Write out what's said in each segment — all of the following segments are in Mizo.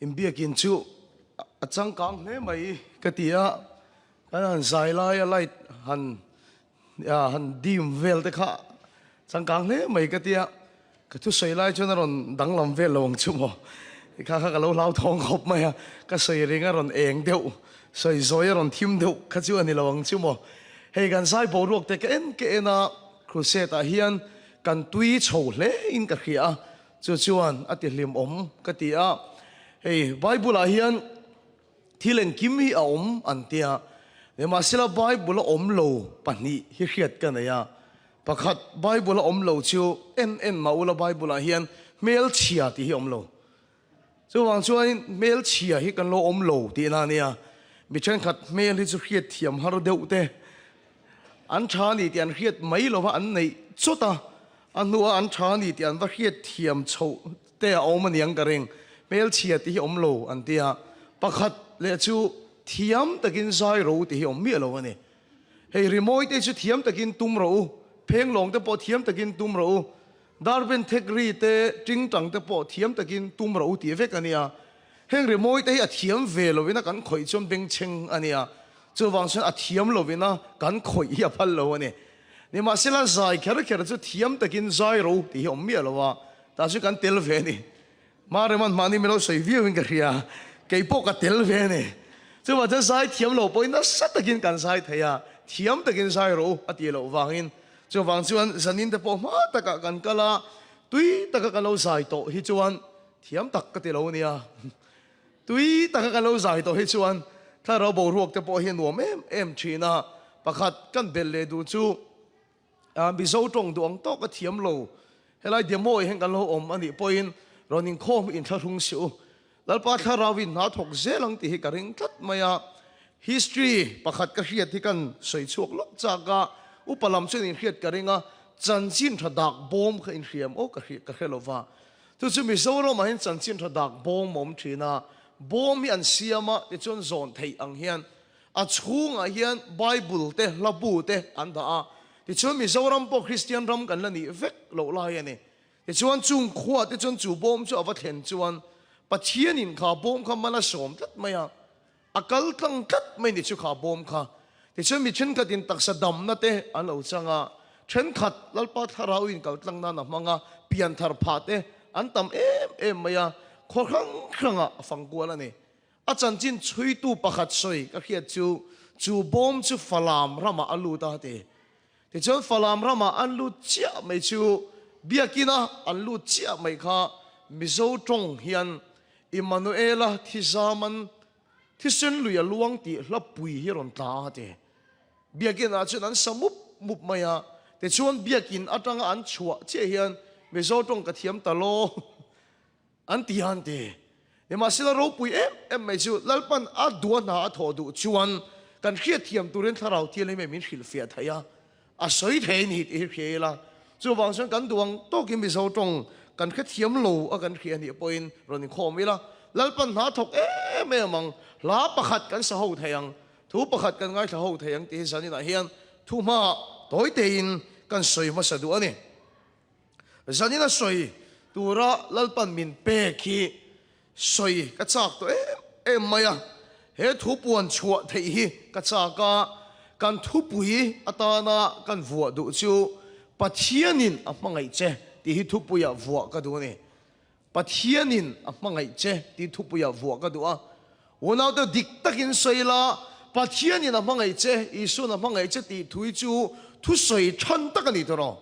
Inbiakin chu a changkang hle mai ka ti a, kan han zai laia light han han dim vel te kha changkang hle mai ka ti a, ka thusawi lai chuan a rawn danglam vel lo ang chu maw? Kha kha ka lo hlauthawng khawp mai a, ka sawi ring a rawn eng deuh, sawi zawi a rawn thim deuh kha chu a ni lo ang chu maw? Hei kan zai boruak te ka en ka en a, crusade ah hian kan tui chho hle in ka hria a, Chu chuan a ti hlimawm ka ti a, hei Bible ah hian thil engkim hi a awm an ti a, nimahsela Bible a awm lo pahnih hi hriat ka nei a, pakhat Bible a awm lo chu en en mah ula Bible ah hian hmelchhia tih hi a awm lo. Chuvang chuanin hmelchhia hi kan lo awm lo tihna a nia, mi thenkhat hmel hi chu hriat thiam har deuh te an tha a ni tih an hriat mai lova an neih chawt a, a hnuah an tha a ni tih an va hriat thiam chhoh te a awm a niang ka ring, hmelchhia tih hi awm lo an ti a, pakhat leh chu thiam takin zai ro tih hi awm miah lo a ni. Hei rimawi te chu thiam takin tum rawh u, phenglawng te pawh thiam takin tum rawh u, Darben thekri te, tingtang te pawh thiam takin tum rawh u tih vek a nia. Heng rimawi te hi a thiam ve lovin a kan khawih chuan bengchheng a nia. Chuvang chuan a thiam lovin a kan khawih hi a phal lo a ni. Nimahsela zai kher kher chu thiam takin zai rawh u tih hi awm miah lo a, tah chu kan tel ve a ni. Mareman mahni min lo sawi viau in ka hria, kei pawh ka tel ve a ni. Chuvang chuan zai thiam lo pawhin nasa takin kan zai thei a, thiam takin zai rawh u a tih loh vangin. Chuvang chuan zanin te pawh hma takah kan kal a, tui taka kan lo zai tawh hi chuan thiam tak ka ti lo nia. Tui taka kan lo zai tawh hi chuan thlarau boruak te pawh hi a nuam em em thin a, pakhat kan belh leh duh chu, Mizo tawng duh ang tawk a thiam lo. Helai demo hian kan lo awm a nih pawhin rawn inkhawm hi inthlahrung si u. Lalpa thlarauin hna thawk zel ang tih hi ka ring tlat mai a. History pakhat ka hriat hi kan sawi chhuak lawk chak a, upa lam chuan inhriat ka ring a, chanchin tha dak bawm kha inhriam aw ka hriat ka hre lo va. Chu chu Mizoramah hian chanchin tha dak bawm a awm thin a, bawm hi an siam a tichuan zawn theih ang hian A chhungah hian Bible te, hlabu te an dah a. Tichuan Mizoram pawh Kristian ram kan la nih vek loh lai a ni. Tichuan chung khuah te chuan chu bawm chu a va thlen chuan Pathianin kha bawm kha mal a sawm tlat mai a, a kal tlang tlat mai ni chu kha bawm kha. Tichuan mi thenkhatin taksa damna te an lo chang a, thenkhat Lalpa Thlarau in kal tlang nan a hmang a, pianthar phah te an tam em em mai a, khaw hrang hrangah a fang kual a ni. A chanchin chhuitu pakhat sawi ka hriat chu, chu bawm chu Falam ramah a lut a ti. Tichuan Falam ramah an lut chiah mai chu Biakina an lut chiah mai kha Mizo tawng hian Immanuela thizaman thisen lui a luang tih hla pui hi rawn tla a ti. Biakinah chuan an sa mup mup mai a, tichuan Biakin atanga an chhuah chiah hian Mizo tawng ka thiam ta law. An ti a, an ti. Nimahsela ropui em em mai chu Lalpan a dua hna a thawh duh chuan kan hriatthiam turin Thlarau Thianghlim in min hrilhfiah thei a, a sawi thei a ni tih hi hria ila. Chuvang chuan kan duh ang tawkin Mizo tawng kan hrethiam lo a kan hria nih pawhin rawn inkhawm ila, Lalpan hna thawk em em ang, hla pakhat kan sa ho thei ang, thu pakhat kan ngaithla ho thei ang tih hi zaninah hian thu hmaah tawi tein kan sawi hmasa duh a ni. Zanin a sawi tura Lalpan min pek hi sawi ka chak tawh em em mai a, he thu puan chhuah theih hi ka chak a, kan thupui atana kan vuah duh chu Pathianin a hmangaih che tih hi thupuiah vuah ka duh a ni. Pathianin a hmangaih che tih thupuiah vuah ka duh a, unaute dik takin sawi la, Pathianin a hmangaih che, Isuan a hmangaih che tih thu hi chu thusawi than tak a ni tawh rawh.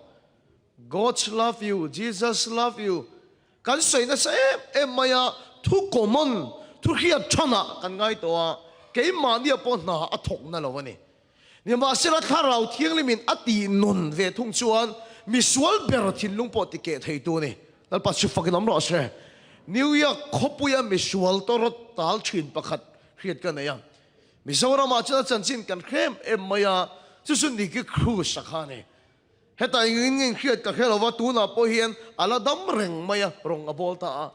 God's love you, Jesus love you kan sawi nasa em em mai a, thu common, thu hriat thanah kan ngai tawh a, keimahnia pawh hna a thawk na lo a ni. Nimahsela Thlarau Thianghlimin a tih nun ve thung chuan misual ber thinlung pawh ti keh theitu a ni. Lalpa chu fakin awm rawh se. New York khawpuia misual tawrawt tal thin pakhat hriat ka nei a. Mizoramah chuan a chanchin kan hre em em mai a, chu chu Nicky Cruz a kha a ni. Heta engin nge inhriat ka hre lo va, tunah pawh hian a la dam reng mai a, rawng a bawl ta a.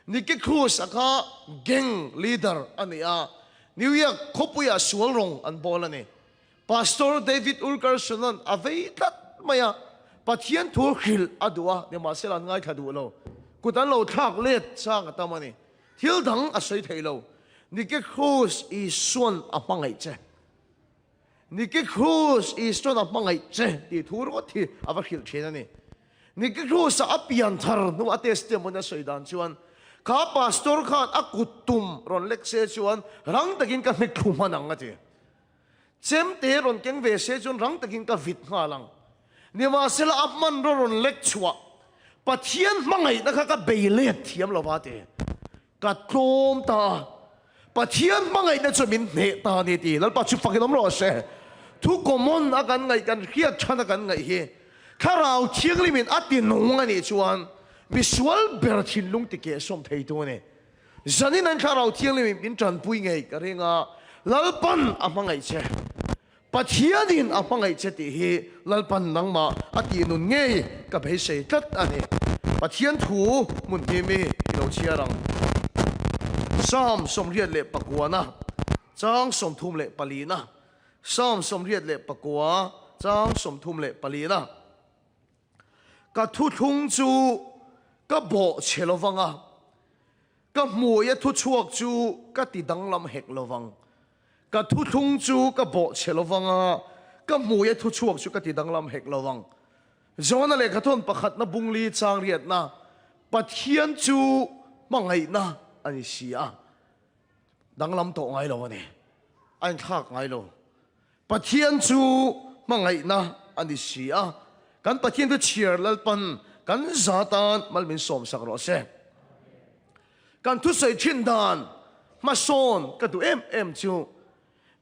Nicky Cruz a kha gang leader a ni a, New York khawpuiah sual rawng an bawl a ni. Pastor David Ulkerson-a'n a vei tlat mai a, Pathian thu hrilh a duh a, nimahsela an ngaithla duh lo. Kut an lo thlak let chang a tam a ni. Thil dang a sawi thei lo. Nicky Cruz Isuan a hmangaih che. Nicky Cruz Isuan a hmangaih che tih thu ringawt hi a va hrilh thin a ni. Nicky Cruz-a a pian thar hnu a testimony a sawi dan chuan, Kha pastor khan a kut tum rawn lek se chuan rang takin ka hnek thlu hman ang a ti. Chemte rawn keng ve se chuan rang takin ka vit nghal ang. Nimahsela a hmanraw rawn lek chhuah Pathian hmangaihna kha ka bei let thiam lo va ti. Ka tlawm ta a, Pathian hmangaihna chu min hneh ta a ni ti. Lalpa chu fakin awm rawh se. Thu common a kan ngaih, kan hriat than a kan ngaih hi Thlarau Thianghlimin a ti nung a nih chuan misual ber thinlung ti kehsawm theitu a ni. Zanin an Thlarau Thianghlimin min tanpui ngei ka ring a, Lalpan a hmangaih che. Pathianin a hmangaih che tih hi Lalpan nangmah a tih nun ngei ka beisei tlat a ni. Pathian thu hmun hnim i i lo chhiar ang. Psalm 89 chang 34 na Psalm 89 chang 34 na Ka thuthlung chu ka bawh chhe lovang a, ka hmuia thuchhuak chu ka ti danglam hek lovang. Ka thuthlung chu ka bawh chhe lovang a, ka hmuia thuchhuak chu ka ti danglam hek lovang. Johana lehkhathawn pakhatna bungli chang riatna, Pathian chu hmangaihna a ni si a, danglam tawh ngai lo a ni, a inthlak ngai lo. Pathian chu hmangaihna a ni si a, kan Pathian chu chhiar Lalpan kan za tan mal min sawmsak rawh se. Kan thusawi thin dan hmasawn ka duh em em chu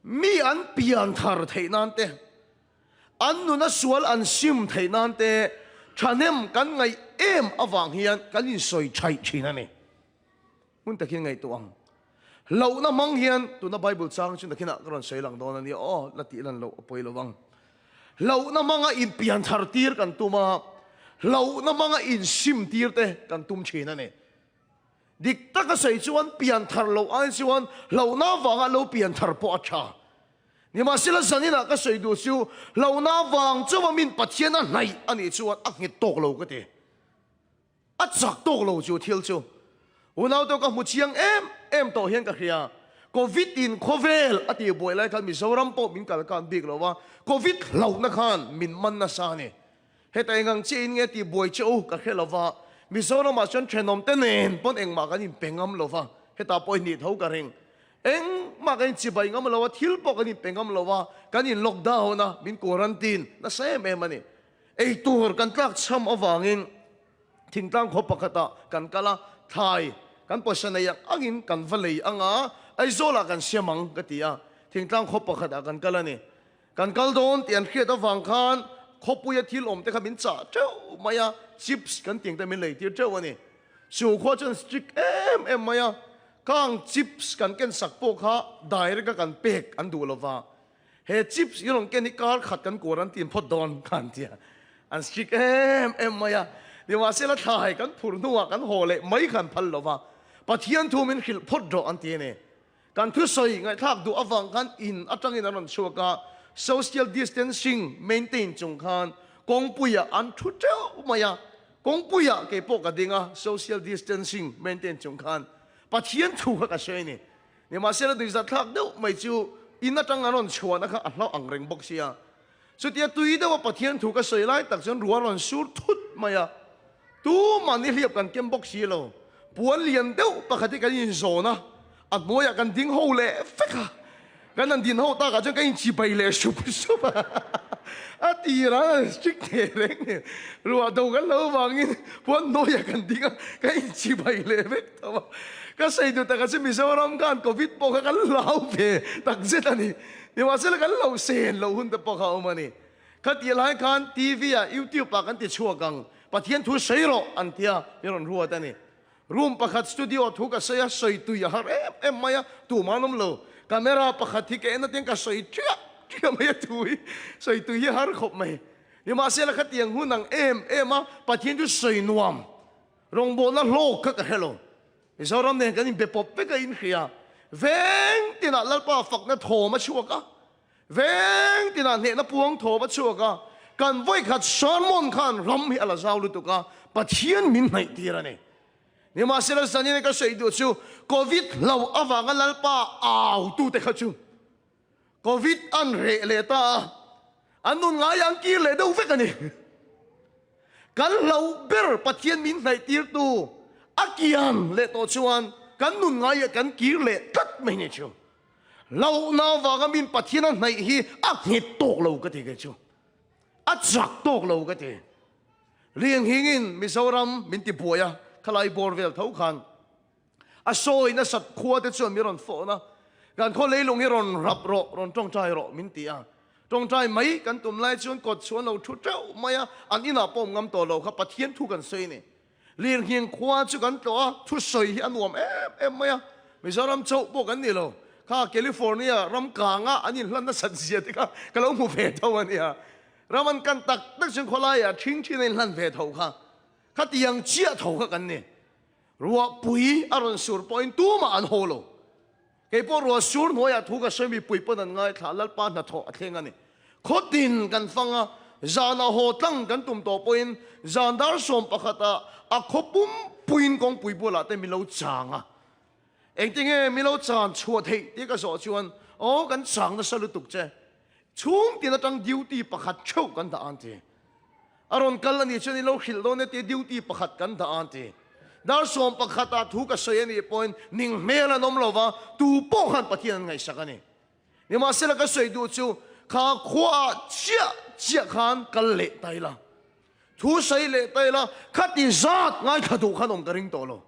mi an pian thar theih nan te, an nuna sual an sim theih nan te thahnem kan ngaih em avang hian kan insawi thaih thin a ni. Hmun takin ngaihtuah ang. Hlauhna hmang hian tuna Bible chang chu nakinah ka rawn sawi lang dawn a nia aw, la tih lan loh a pawi lo vang. Hlauhna hmanga inpian thar tir kan tum a, hlauhna hmanga insim tir te kan tum thin a ni. Dik taka sawi chuan pian thar loh ai chuan hlauhna avanga lo pian thar pawh a tha. Nimahsela zaninah ka sawi duh chu hlauhna avang chauha min Pathian a hnaih a nih chuan a nghet tawk lo ka ti. A chak tawk lo chu thil chu unaute ka hmu chiang em em tawh hian ka hria. Covid in khawvel a tih buai lai khan Mizoram pawh min kal kan bik lo a, Covid hlauhna khan min man nasa a ni. Heta eng ang chiah in nge tih buai che u ka hre lo va, Mizoramah chuan thenawm te nen pawn engmah kan inpe ngam lo va, hetah pawh i nih tho ka ring. Engmah kan inchibai ngam lo a, thil pawh kan inpe ngam lo a, kan in lockdown a, min quarantine nasa em em a ni. Eitur kan tlak chham avangin thingtlang khaw pakhatah kan kal a, thlai kan pawisa nei ang angin kan va lei ang a, Aizawlah kan siam ang ka ti a, thingtlang khaw pakhatah kan kal a ni. Kan kal dawn tih an hriat avang khan khawpuia thil awm te kha min chah teuh mai a, chips kan tih ang te min lei tir teuh a ni. Chu khua chuan strict em em mai a, khang chips kan ken sak pawh kha direct a kan pek an duh lova, He chips i rawn ken hi kar khat kan quarantine phawt dawn kha an tia. An strict em em mai a. Nimahsela thlai kan phur hnuah kan haw leh mai kha an phal lo va. Pathian thu min hrilh phawt rawh an ti a ni. Kan thusawi ngaihthlak duh avang khan in atangin an rawn chhuak a, social distancing maintain chung khan kawngpuiah an thu teuh mai a. Kawngpuiah kei pawh ka ding a, social distancing maintain chung khan Pathian thu kha ka sawi a ni. Nimahsela duizat thlak deuh mai chu in atang an rawn chhuahna kha a hlauh ang reng bawk sia. Chutia tui deuha Pathian thu ka sawi lai tak chuan ruah rawn sur thut mai a. Tumah nihliap kan kem bawk si lo. Puan lian deuh pakhat hi kan inzawn a, a hnuaiah kan ding ho leh vek a. Kan han din ho takah chuan ka inchibai leh sup sup a. A tirah an strict thei reng nen ruah do kan lo vangin puan hnuaiah kan ding a, ka inchibai leh vek tho a. Ka sawi duh takah chu Mizoram khan Covid pawh kha kan hlau ve takzet a ni. Nimahsela kan lo sen loh hun te pawh kha a awm a ni. Khatih lai khan TV ah, YouTube ah kan ti chhuak ang, Pathian thu sawi rawh an tia min rawn ruat a ni. Room pakhat studio thu ka sawi a, sawi tui a har em em mai a, tumah an awm lo. Camera pakhat hi ka en atiang ka sawi ṭiah ṭiah mai a thu hi sawi tui hi a har khawp mai. Nimahsela khatiang hun ang em em a, Pathian chu sawi nuam rawngbawlna hlawk kha ka hre lo. Mizoram nen kan inbe pawp vek a inhria. Veng tinah Lalpa fakna thawm a chhuak a, veng tinah hnehna puang thawm a chhuak a, kan vawikhat sermon khan ram hi a la zau lutuk a, Pathian min hnaih tir a ni. Nimahsela zanin ka sawi duh chu Covid hlo avanga Lalpa au tute kha chu Covid an reh leh ta a, an nun ngai ang kir leh deuh vek a ni. Kan hlo ber Pathian min hnaih tirtu a kian leh tawh chuan kan nun ngaiah kan kir leh tlat mai ni chu. Hlauhna avanga min Pathian a hnaih hi a nghet tawk lo ka ti kei chu. A chak tawk lo ka ti. Lianghingin Mizoram min ti buai a, khalai bawr vel tho khan a sawi nasat khua te chuan min rawn fawhna, kan khaw leilung hi rawn rap rawh, rawn tawngtai rawh min ti a. Tawngtai mai kan tum lai chuan kawt chu an lo thu teuh mai a, an inah pawh awm ngam tawh lo kha Pathian thu kan sawi a ni. Lirnghing khua chu kan tlawh a, thusawi hi a nuam em em mai a, Mizoram chauh pawh kan ni lo, kha California ram kanga an inhlan nasat zia te kha ka lo hmu ve tho a nia. Ram an kan tak tak chuan khawlaiah ṭhing ṭhin a inhlan ve tho kha, khatiang chiah tho kha kan ni. Ruahpui a rawn sur pawhin tumah an haw lo. Kei pawh ruah sur hnuaiah thu ka sawi mipui pawn an ngaithla, Lalpa hnathawh a thleng a ni. Khawtin kan fang a, zanah haw tlang kan tum tawh pawhin zan dar 11ah a khaw pumpuiin kawngpui bualah te min lo chang a. Engtinge min lo chan chhuah theih tih ka zawh chuan, Aw kan chang nasa lutuk che, chhungtin atang duty pakhat theuh kan dah ang ti. A rawn kal a nih chuan i lo hrilh dawn e tia duty pakhat kan dah a ti. Dar 11 ah thu ka sawi a nih pawhin ning hmel an awm lo va, tu pawh khan Pathian an ngaihsak a ni. Nimahsela ka sawi duh chu kha khua ah chiah chiah khan kal leh ta ila, thu sawi leh ta ila, khati zat ngaithla duh khan awm ka ring tawh lo.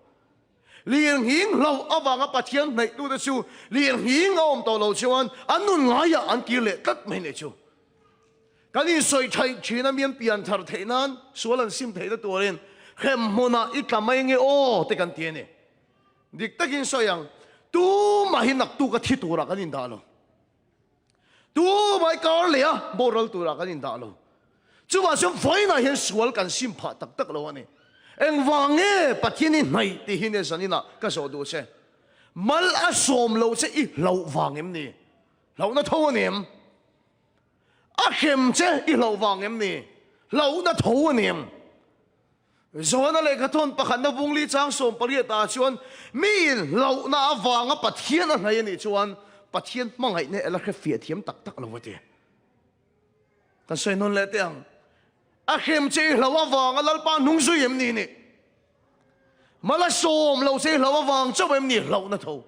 Lirnghing hlauh avanga Pathian hnaihtute chu lirnghing a awm tawh lo chuan an nun ngaiah an kir leh tlat mai nih chu. Kan insawi thaih thin a mian pian thar theih nan sual an sim theihna turin hrem hmunah i tla mai nge aw te kan ti a ni. Dik takin sawi ang, tumah hi naktuk a thi turah kan indah lo. Tumah hi kar leh a boral turah kan indah lo. Chuvah chuan vawiinah hian sual kan sim phah tak tak lo a ni. Engvang nge Pathian i hnaih tih hi nia zaninah ka zawh duh che. Mal a sawm loh che i hlauh vang em ni? Hlauhna tho a ni em? A hrem che i hlauh vang em ni? Hlauhna tho a ni em? Johana lehkhathawn pakhatna vungli chang 18 ah chuan miin hlauhna avanga Pathian a hnaih a nih chuan Pathian hmangaihna ela hre fiah thiam tak tak lo a ti. Kan sawi nawn leh teh ang. A hrem che i hlauh avanga Lalpa hnung zui em ni nih? Mal a sawm lo che hlauh avang chauh em ni hlauhna tho?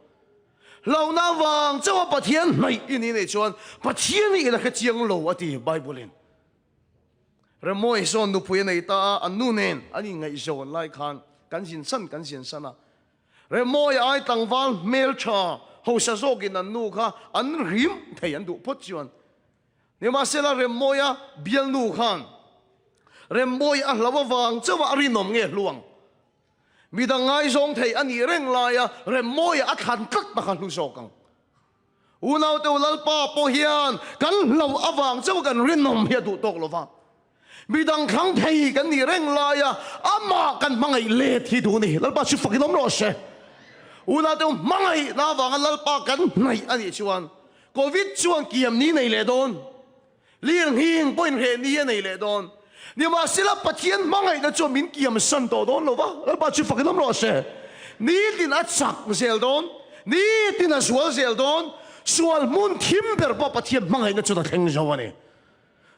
Hlauhna avang chauh a Pathian hnaih i nih nei chuan Pathian hi i la hre chiang lo a ti Bible in. Remawi zawn nupui a nei ta a, an nu nen an inngaihzawn lai khan kan zin san kan zin san a. Remawi ai tlangval hmeltha hausa zawkin an nu kha an rim thei an duh phawt chuan Nimahsela Remmawia bialnu khan Remmawia a hlau avang chauha a rinawm nge hlu ang? Midang ngaizawng thei a nih reng laia Remmawia a thlan tlat na kha hlu zawk ang. Unaute u Lalpa pawh hian kan hlau avang chauha kan rinawm hi a duh tawk lova. Midang thlang thei kan nih reng laia amah kan hmangaih let hi duh a ni. Lalpa chu fakin awm rawh se. Unaute u hmangaihna avanga Lalpa kan hnaih a nih chuan Covid chuan kiam ni nei leh dawn, lirnghing pawhin reh ni a nei leh dawn. Nimahsela Pathian hmangaihna chuan min kiam san tawh dawn lo va, Lalpa chu fakin awm rawh se. Nitin a chak zel dawn, nitin a zual zel dawn, sual hmun thim ber pawh Pathian hmangaihna chuan a thleng zo a ni.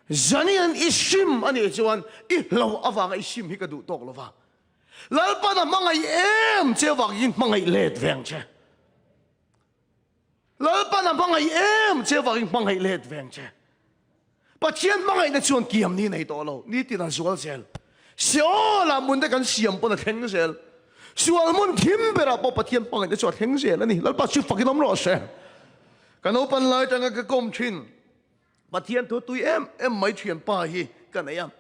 Zanian i sim a nih chuan i hlo avanga i sim hi ka duh tawk lo va. Lalpan a hmangaih em che avangin hmangaih let ve ang che. Lalpan a hmangaih em che avangin hmangaih let ve ang che. Pathian hmangaihna chuan kiam ni nei tawh lo, nitin a zual zel. Seolah hmun te kan siam pawn a thleng zel. Sual hmun thim berah pawh Pathian hmangaihna chu a thleng zel a ni. Lalpa chu fakin awm rawh se. Ka naupan lai atanga ka kawm thin. Pathian thu tui em em mai thianpa hi ka nei a.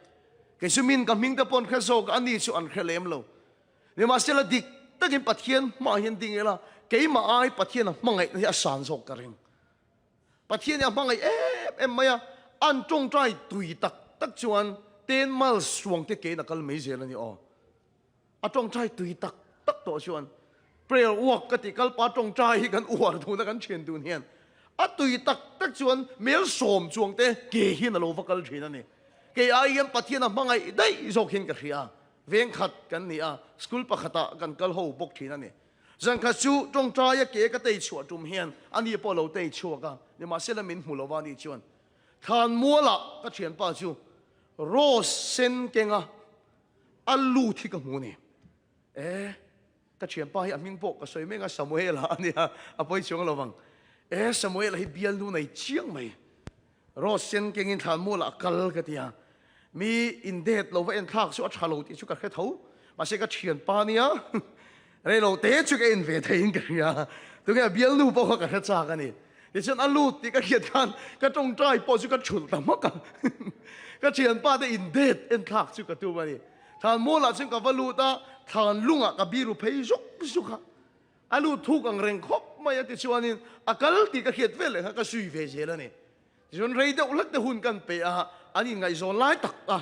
Kei chu min ka hming te pawh an hre zawk a, ani chu an hre lem lo. Nimahsela dik takin Pathian hmaah hian ding ila, keimah ai Pathian a hmangaihna hi a san zawk ka ring. Pathian hi a hmangaih em em mai a, an tawngtai tui tak tak chuan ten miles suang te kein a kal mai zel a ni aw. A tawngtai tui tak tak tawh chuan prayer walk ka tih kalpa tawngtai hi kan uar dun a kan thian dun hian a tui tak tak chuan mel 10 chuang te ke hian a lo va kal thin a ni. Kei ai hian Pathian a hmangaih daih zawk hian ka hria. Veng khat kan ni a, school pakhatah kan kal ho bawk thin a ni. Zan khat chu tawngtaia ke ka tei chhuah tum hian ani pawh lo tei chhuak a, nimahsela min hmu lo va ni chuan thlan mualah ka thianpa chu rose sen kenga a lut hi ka hmu a ni. E, ka thianpa hi a hming pawh ka sawi mek a, Samuela a nia, a pawi chuang lo vang. E, Samuela hi bialnu nei chiang mai. Rose sen kengin thlan mualah a kal ka ti a, mi indet lo va en thlak chu a tha lo tih chu ka hre tho, mahse ka thianpa nia rei lo te chu ka en ve theiin ka hria, tunge a bialnu pawh kha ka hre chak a ni. Tichuan a lut tih ka hriat khan ka tawngtai pawh chu ka thulh ta hmak a, ka thianpa te indet en thlak chu ka tum a ni. Thlan mualah chuan ka va lut a, thlan lungah ka biru phei zuk zuk a. A lut thuk ang reng khawp mai a tichuanin a kal tih ka hriat vel leh kha ka zui ve zel a ni. Tichuan rei deuh hlek te hun kan pe a, an inngaihzawn lai tak a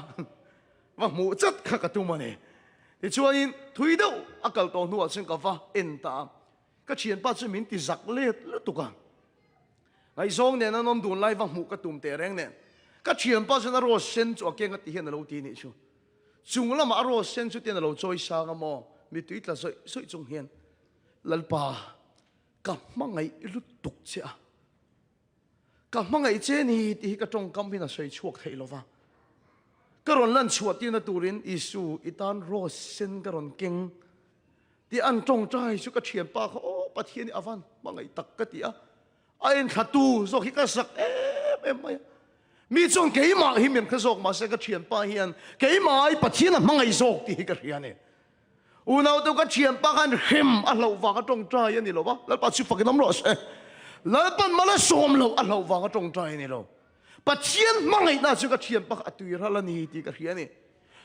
va hmuh chat kha ka tum a ni. Tichuanin thui deuh a kal tawh hnuah chuan ka va en ta a, ka thianpa chu min ti zak let lutuk a. Ngaihzawng nen an awm dun lai va hmuh ka tum teh reng nen ka thianpa chuan a rose sen chu a keng a ti hian a lo ti nih chu. Chung lamah a rose sen chu tian a lo chawi sang a maw? Mittui tla zawih zawih chung hian, Lalpa, ka hmangaih lutuk che a, ka hmangaih che ni tih hi ka tawngkam hian a sawi chhuak theih lo va. Ka rawn lan chhuah tirna turin Isu, i tan rose sen ka rawn keng tih an tawngtai chu ka thianpa kha, Aw Pathian i a van hmangaih tak ka ti a. A enthlatu zawk hi ka zak em em mai a. Mi chuan keimah hi min hre zawk mahse ka thianpa hian keimah ai Pathian a hmangaih zawk tih hi ka hria a ni. Unaute ka thianpa khan hrem a hlauh vang a tawngtai a ni lo va, Lalpa chu fakin awm rawh se. Lalpan mal a sawm loh a hlauh vang a tawngtai a ni lo. Pathian hmangaihna chu ka thianpa kha a tui ral a ni tih ka hria a ni.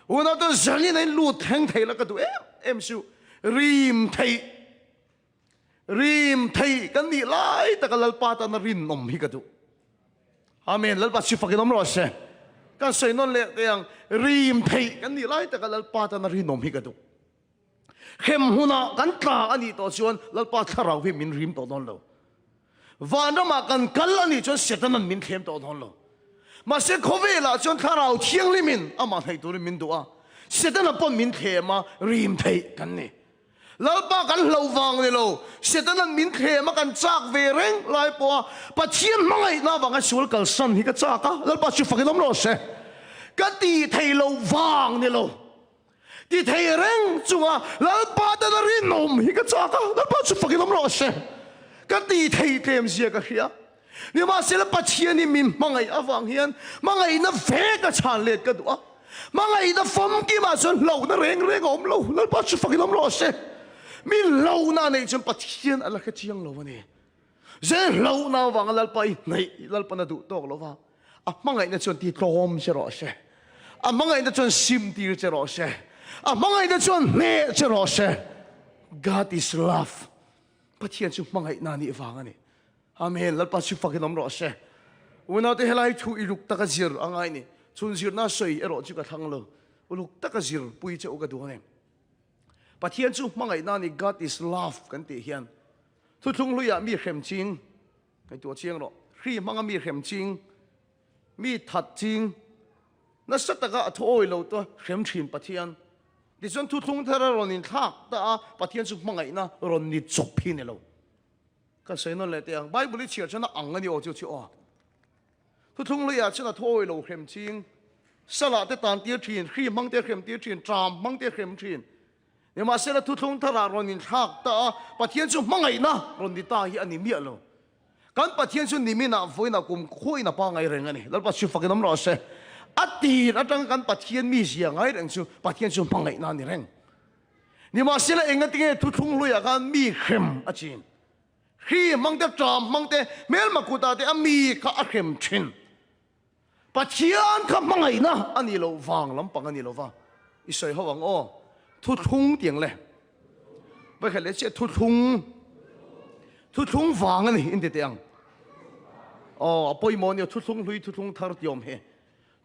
Unaute zanin a in lut thleng thei la ka duh em em chu rim theih Rim thei kan nih lai taka Lalpa tana rinawm hi ka duh. Amen. Lalpa si fakin awm rawh se. Kan sawi nawn leh teh ang. Rim thei kan nih lai taka Lalpa tana rinawm hi ka duh. Hrem hunah kan tla a nih tawh chuan Lalpa thlarau hi min rim tawh dawn lo. Vanramah kan kal a nih chuan Setanan min thlem tawh dawn lo. Mahse khawvelah chuan thlarau thianghlimin amah hnaih turin min duh a. Setana pawn min thlem a, rim theih kan ni. Lalpa kan hlauh vang ni lo, Setanan min thlem a kan chak ve reng lai pawha Pathian hmangaihna avanga sual kalsan hi ka chak a, Lalpa chu fakin awm rawh se. Ka ti thei lo vang ni lo, ti thei reng chunga Lalpa tana rinawm hi ka chak a, Lalpa chu fakin awm rawh se. Ka ti thei tlem zia ka hria. Nimahsela Pathian hi min hmangaih avang hian hmangaihna ve ka chhan let ka duh a. Hmangaihna famkimah chuan hlauhna reng reng a awm lo. Lalpa chu fakin awm rawh se. Mi hlauhna a neih chuan Pathian a la hre chiang lo a ni. Zel hlauhna avanga Lalpa i hnaih Lalpan a duh tawk lo va, a hmangaihna chuan ti tlawm che rawh se. A hmangaihna chuan sim tir che rawh se. A hmangaihna chuan hneh che rawh se. God is love. Pathian chu hmangaihna nih vang a ni. Amen. Lalpa chu fakin awm rawh se. Unaute helai thu uluk taka zir a ngai ni. Chhun zirna sawi erawh chu ka thlang lo. Uluk taka zir pui che u ka duh a ni. Pathian chu hmangaihna ni God is love kan tih hian thuthlung hluiah mi hrem ching ngaihtuah chiang rawh. Hri hmanga mi hrem ching, mi that ching, nasa taka a thuawi lo te hrem thin Pathian. Tichuan thuthlung thar a rawn inthlak ta a, Pathian chu hmangaihna rawn ni chawp hi ni lo. Kan sawi nawn leh teh ang. Bible i chhiar chuan a ang a ni aw chu chu aw. Thuthlung hluiah chuan a thawi lo hrem ching. Salah te tan tir thin, hri hmang te hrem tir thin, tram hmang te hrem thin. Nimahsela thuthlung tharah rawn inthlak ta a, Pathian chu hmangaihna rawn ni ta hi a ni miah lo. Kan Pathian chu niminah vawiinah kum khuain a pangai reng a ni. Lalpa chu fakin awm rawh se. A tir atanga kan Pathian mizia ngai reng chu Pathian chu hmangaihna a ni reng. Nimahsela engatinge thuthlung hluiah khan mi hrem a chin? Hri hmang te, ṭam hmang te, hmelma kutah te a mi kha a hrem ṭhin. Pathian kha hmangaihna a nih loh vang lampang a ni lo va, i sawi ho ang aw. Thuthlung tiang le. Vawikhat leh chiah thuthlung, thuthlung vang a ni inti teh ang. Aw, a pawimawh a ni aw, thuthlung hlui, thuthlung thar tih awm hi.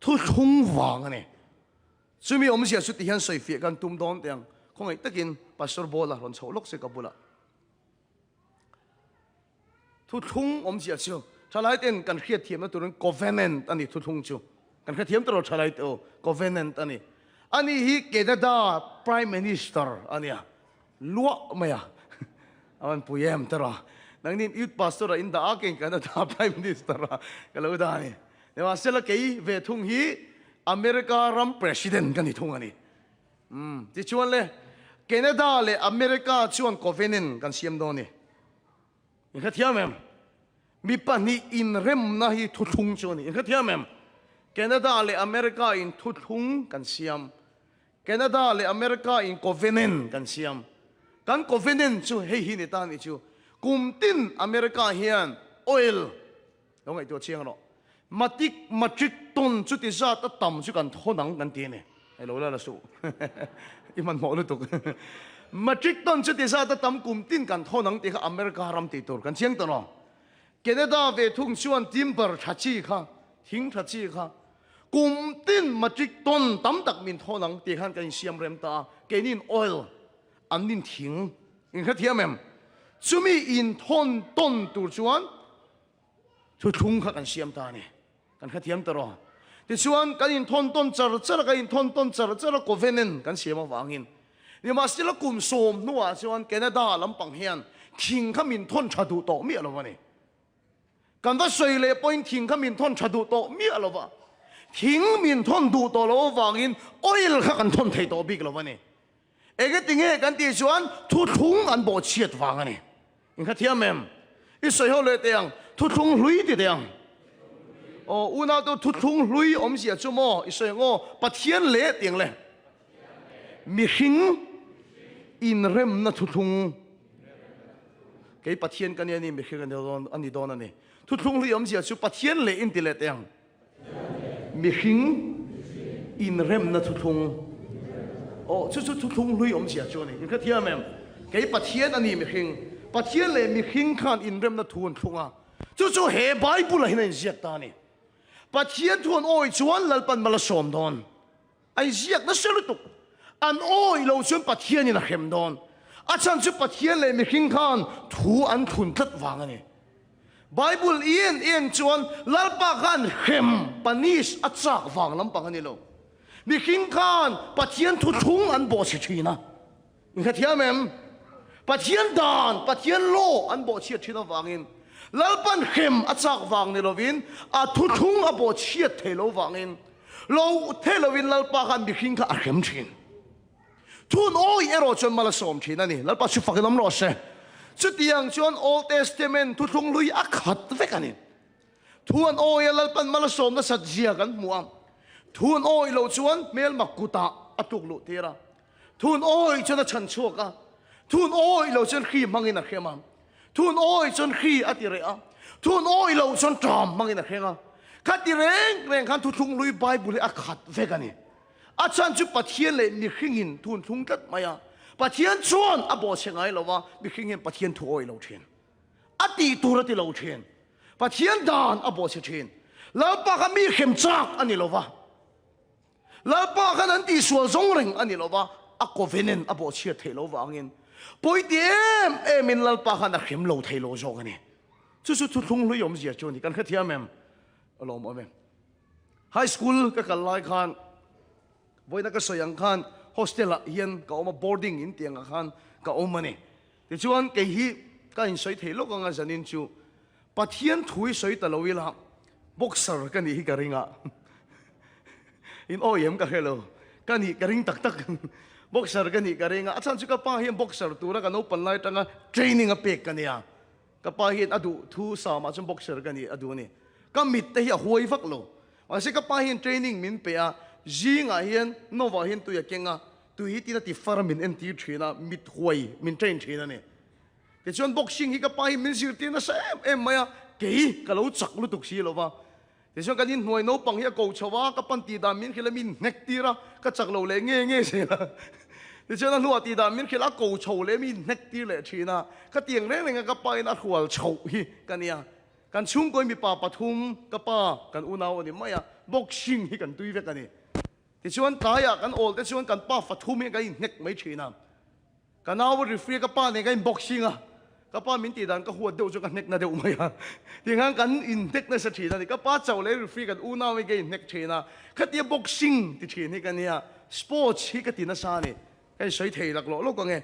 Thuthlung vang a ni. Chumi awmzia chu ti hian sawifiah kan tum dawn teh ang. Khawngaih takin Pastor Bawla rawn chhoh lawk se ka bulah. Thuthlung awmzia chu thalai ten kan hriatthiamna turin covenant a ni thuthlung chu. Kan hrethiam tawh lo thalai te aw, covenant a ni. Ani hi Canada Prime Minister a nia. Luah mai a. A van pui em tawrh a. Nangnin Youth Pastor a in dah a, kei Canada Prime Minister a ka lo dah a ni. Nimahsela kei ve thung hi America ram President ka ni thung a ni. Umm tichuan le Canada leh America chuan Covenant kan siam dawn a ni. In hrethiam em? Mi pahnih inremna hi thuthlung chu a ni. In hrethiam em? Canada leh America in thuthlung kan siam. Canada leh America in covenant kan siam. Kan covenant chu hei hi ni ta ni chu. Kum tin America hian oil lo ngaihtuah chiang rawh. Matik matric ton chuti zat a tam chu kan thawn ang kan ti a ni. Hei lo la la suh. I hmanhmawh lutuk. Matric ton chuti zat a tam kum tin kan thawn ang tih kha America ram tih tur kan chiang ta lo. Canada ve thung chuan timber tha chi kha, thing tha chi kha kum tin matric ton tam tak min thawn ang tih khan kan insiam rem ta a. Keinin oil an nin thing in hrethiam em? Chumi inthawn tawn tur chuan Thuthlung kha kan siam ta a ni. Kan hrethiam ta rawh. Tichuan, kan inthawn tawn char char a, kan inthawn tawn char char a, covenant kan siam avangin. Nimahsela kum sawm hnuah chuan Canada lampang hian thing kha min thawn tha duh tawh miah lo a ni. Kan va sawi leh pawhin thing kha min thawn tha duh tawh miah lo va. Thing min thawn duh tawh loh avangin oil kha kan thawn thei tawh bik lo a ni. Engetinge kan tih chuan thuthlung an bawhchhiat vang a ni. In hrethiam em? I sawi ho leh teh ang, thuthlung hlui ti teh ang. Aw, unau te thuthlung hlui awmzia chu maw i sawi ang aw, Pathian leh ti ang le. Mihring inremna thuthlung. Kei Pathian ka nia ni, mihring a ni dawn a ni. Thuthlung hlui awmzia chu Pathian leh in ti leh teh ang. Mihring inremna thuthlung. Aw, chu chu thuthlung hlui awmzia chu a ni. In hrethiam em? Kei Pathian a ni mihring. Pathian leh mihring khan inremna thu an thlung a. Chu chu he Bible-ah hian a inziak ta a ni. Pathian thu an awi chuan Lalpan mal a sawm dawn. A inziak nasa lutuk. An awi lo chuan Pathianin a hrem dawn. A chhan chu Pathian leh mihring khan thu an thlun tlat vang a ni. Bible i en en chuan Lalpa khan hrem, punish, a chak vang lampang a ni lo. Mihring khan Pathian thuthlung an bawhchhe thin a. In hrethiam em? Pathian dan, Pathian law an bawhchhiat thin avangin Lalpan hrem a chak vang ni lovin a thuthlung a bawhchhiat thei lo vangin lo thei lovin Lalpa khan mihring kha a hrem thin. Thun awi erawh chuan mal a sawm thin a ni. Lalpa chu fak in awm rawh se. Chutiang chuan Old Testament thuthlung hlui a khat vek a ni. Thu an awi a Lalpan mal a sawm nasat zia kan hmu a. Thu an awi loh chuan hmelma kutah a tluk luh tir a. Thun awi chuan a chhan chhuak a, thun awi lo chuan hri hmangin a hrem a, thun awi chuan hri a ti reh a, thun awi lo chuan ṭam hmangin a hreng a. Khati reng reng khan thuthlung hlui Bible hi a khat vek a ni. A chhan chu Pathian leh mihringin thun thlung tlat mai a, Pathian chuan a bawhchhe ngai lo va, mihring hian Pathian thu awi lo ṭhin. A tih tur a ti lo ṭhin. Pathian dan a bawhchhe ṭhin. Lalpa kha mi hrem chak a ni lo va. Lalpa khan an tihsual zawng reng a ni lo va, a covenant a bawhchhiat theih lo vangin pawiti em emin Lalpa khan a hrem lo thei lo zawk a ni. Chu chu thuthlung hlui awmzia chu a ni. Kan hrethiam em? A lawmawm em? High school ka kal lai khan vawiina ka sawi ang khan hostel ah hian ka awm a, boarding in tih angah khan ka awm a ni. Tichuan kei hi ka insawi thei lawk anga zanin chu Pathian thu i sawi ta lo ila boxer ka nih hi ka ring a, in awi em ka hre lo, ka nih ka ring tak tak, boxer ka nih ka ring a, a chhan chu ka pa hian boxer tura ka naupan lai atanga training a pek ka nia, ka pa hian a duh thu samah chuan boxer ka nih a duh a ni, ka mit te hi a huai vak lo, mahse ka pa hian training min pe a, zingah hian novah hian tui a keng a, tui hi tina ti far min entir thin a, mit huai min train thin a ni. Tichuan boxing hi ka pa hi min zirtir nasa em em mai a, kei ka lo chak lutuk si lo va. Tichuan kan inhnuai naupang hi a ko chho a, ka pan tih dan min hrilh a, min hnek tir a, ka chak lo leh nge nge zel a. Tichuan a hnuah tih dan min hrilh a, a ko chho leh min hnek tir leh thin a, ka tiang reng reng a ka pa in a hrual chhoh hi ka nia. Kan chhungkawi mipa pathum, ka pa, kan unau a ni mai a, boxing hi kan tui vek a ni. Tichuan tlaiah kan awl te chuan kan pa fathum hi kan inhnek mai thin a. Ka nau a referee ka pa nen ka in boxing a, ka pa min tih dan ka huat deuh chu ka hnek na deuh mai a, tiang kan in hnek nasa thin a ni, ka pa chauh leh referee kan unau hi ka in hnek thin a, khatia boxing ti thin hi ka nia. Sports hi ka ti nasa a ni. Ka insawi thei laklawh lawk ang e.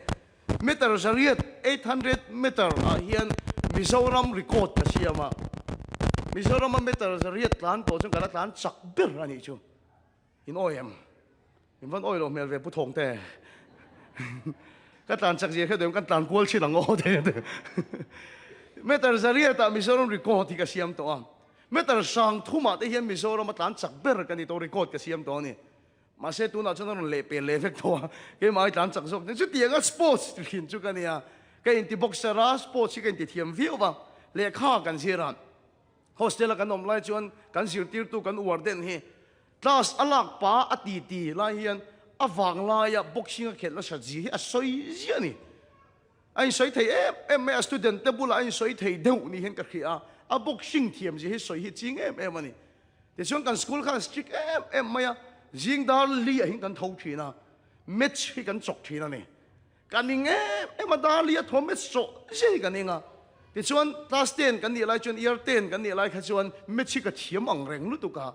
Meter zariat, 800 meter, ah hian Mizoram record ka siam a. Mizorama meter zariat tlan tawh chuan ka la tlan chak ber a nih chu. In awi em? In van awi lo hmel ve Pu Thawngte. Ka tlan chak zia kha duh em kan tlan kual thin ang aw te. Meter zariat ah Mizoram record hi ka siam tawh a. Meter sang thumah te hian Mizoram a tlan chak ber ka ni tawh record ka siam tawh a ni. Mahse tunah chuan a rawn leh pel leh vek tawh a, keimah ai tlan chak zawk nen chutiang a sports ti thin chu ka nia. Ka inti boxer a, sports hi ka inti thiam viau va, lehkha kan zir a, hostel a kan awm lai chuan kan zirtirtu kan uar den hi class a lak pa a ti ti lai hian a vang laia boxing a khelh nasa zia hi a sawi ziah a ni. A insawi thei em em mai a, student te bulah a insawi thei deuh ni hian ka hria a, a boxing thiam zia hi sawi hi ching em em a ni. Tichuan kan school khan strict em em mai a, zing dar li ah hian kan tho thin a, match hi kan chawk thin a ni. Kan ning em em a, dar li a tho match chawh zia hi kan eng a. Tichuan class ten kan nih lai chuan year ten kan nih lai kha chuan match hi ka thiam ang reng lutuk a,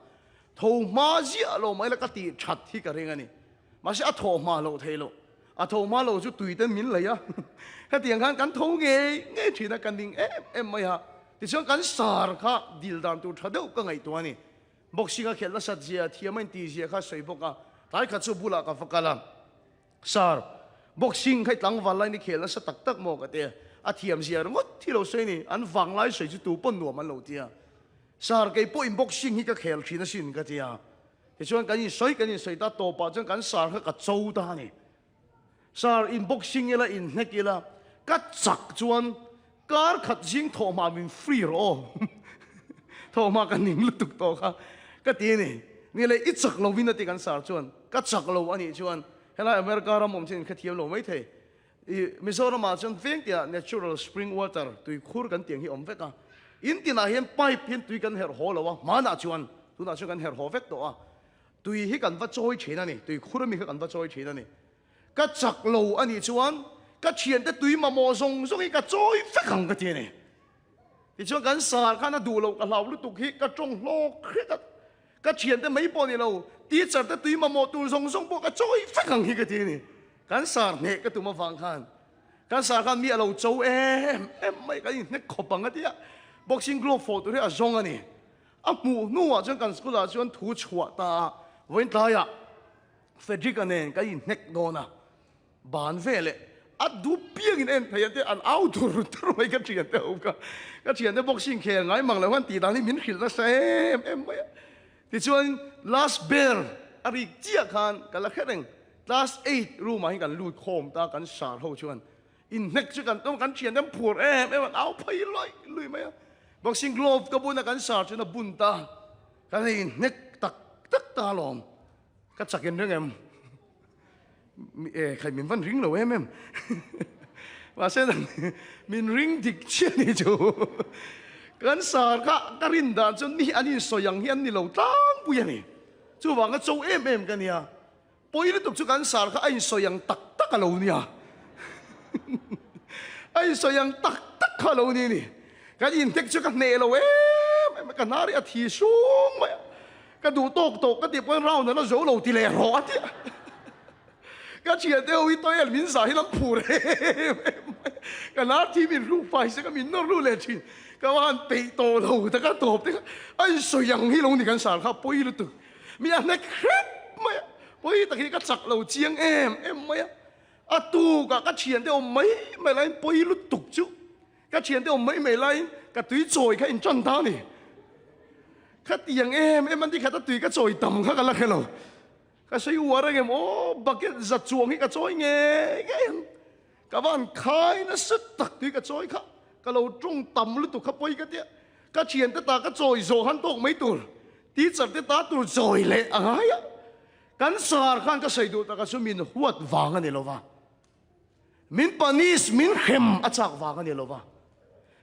tho hma ziah lo mai la ka tih that hi ka ring a ni. Mahse a thawh hma loh theih loh. A tho hma lo chu tui ten min lei a, hetiang khan kan tho ngei ngei thin a, ka ning em em mai a. Tichuan kan sar kha dil dan tur tha deuh ka ngaihtuah a ni. Boxing a khelh nasat zia, thiam a inti zia kha sawi bawk a, tlai khat chu bulah ka va kal a. Sar, boxing kha i tlangval lain i khel nasa tak tak maw ka ti a, a thiam zia ringawt hi lo sawi a ni, an vang lai sawi chu tu pawn nuam an lo ti a. Sar, kei pawhin boxing hi ka khel thin asin ka ti a. Tichuan kan insawi kan insawi ta tawpah chuan kan sar kha ka cho ta a ni. Sar in boxing ila in hnek ila ka chak chuan kar khat zing thawhhma min free rawh aw. Thawhhma ka ning lutuk tawh kha ka ti a ni. Ni leh i chak lo in a ti kan sar chuan ka chak lo a nih chuan helai America ram awm chuan in hrethiam lo maithei. I Mizoramah chuan veng tiah natural spring water tui khur kan tiang hi awm vek a, in tinah hian pipe hian tui kan herh haw lo a, hmanah chuan tunah chuan kan herh haw vek tawh a, tui hi kan va chawi thin a ni, tui khur ami kha kan va chawi thin a ni. Ka chak lo a nih chuan ka thiante tui mamawh zawng zawng hi ka chawi vek ang ka ti a ni. Tichuan kan sar khan a duh loh ka hlau lutuk hi ka tawng hlawk hret a, ka thiante mai pawh ni lo, teacher te tui mamawh tur zawng zawng pawh ka chawi vek ang hi ka ti a ni. Kan sar hneh ka tum avang khan kan sar khan mi a lo cho em em mai, kan inhnek khawp ang a ti a, boxing glove fawh tur hi a zawng a ni. A hmuh hnuah chuan kan school ah chuan thu chhuah ta a, vawiin tlaiah Frederick-a nen kan inhnek dawn a. Ban ve leh a dup piang in en thei a te an au tur tur mai ka thian te ho kha ka thian te boxing khel ngai mang lo han tih dan hi min hrilh nasa em em mai a tichuan last bell a rik chiah khan ka la hre reng class eight room ah hian kan lut khawm ta kan sar ho chuan inhnek chu kan tum kan thian te an phur em em an au phei luai lui mai a boxing glove ka bun a kan sar chuan a bun ta kan hei inhnek tak tak ta alawm Ka chak in ring em? E, khai min van ring lo em em. Mahse min ring dik chiah ni chu. Kan sar kha ka rin dan chuan mi an insawi ang hi an ni lo tlangpui a ni. Chuvanga cho em em ka nia. Pawi lutuk chu kan sar kha a insawi ang tak tak a lo nia. A insawi ang tak tak kha a lo ni ni. Kan inhnek chu ka hneh lo em em a, ka hnar hi a thi sung mai a. Ka duh tawk tawk ka tih pawn round an la zo lo ti leh rawh a ti a. Ka thian te ho hi toilet min zah hian an phur em em mai. Ka lar thi min hruk fai se ka min nawr lut leh thin. Ka va han peih tawh lo ta ka tawp te kha a insawi ang hi lo ni kan sar kha pawi lutuk. Mi a hnek hrep mai a, pawi tak hi ka chak lo chiang em em mai a. A tukah ka thian te awm mai mai laiin pawi lutuk chu. Ka thiante awm mai mai laiin ka tui chawi kha in tan ta a ni. Khatiang em em an ti khat a tui ka chawi tam kha ka la hre lo. Ka sawi uar ang em aw bucket za chuang hi ka chawi ngei ngei ang. Ka van khai nasa tak tui ka chawi kha ka lo tawng tam lutuk kha pawi ka tia. Ka thiante ta ka chawi zawh han tawk mai tur teacher te ta tur chawi leh a ngai a. Kan sar khan ka sawi duh taka chu min huat vang a ni lova. Min punish, min hrem a chak vang a ni lo va,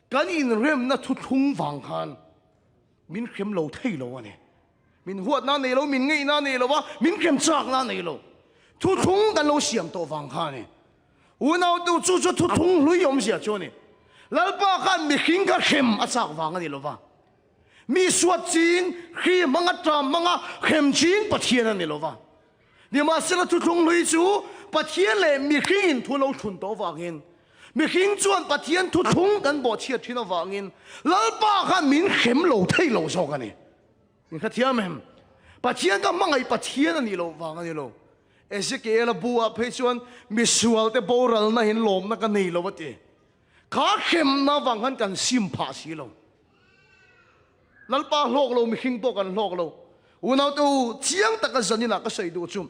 kan inremna thuthlung vang khan min hrem lo thei lo a ni. Min huatna nei lo, min ngeihna nei lo va, min hrem chakna nei lo. Thuthlung kan lo siam tawh vang kha a ni. Unautu chu chu thuthlung hlui awmzia chu a ni. Lalpa khan mihring kha hrem a chak vang a ni lo va, mi suat ching, hri hmanga, ṭam hmanga hrem ching Pathian a ni lo va. Nimahsela thuthlung hlui chu Pathian leh mihringin thu lo thlun tawh avangin, mihring chuan Pathian thuthlung kan bawhchhiat thin avangin Lalpa khan min hrem lo thei lo zawk a ni. Min hrethiam em? Pathian ka hmangaih Pathian a nih loh vang a ni lo. Ezekiel-a bu-ah phei chuan misualte boralna hin lawmna ka nei lo a ti. Kha hremna vang khan kan sim phah si lo. Lalpa hlawk lo, mihring pawh kan hlawk lo. Unaute u, chiang taka zaninah ka sawi duh chu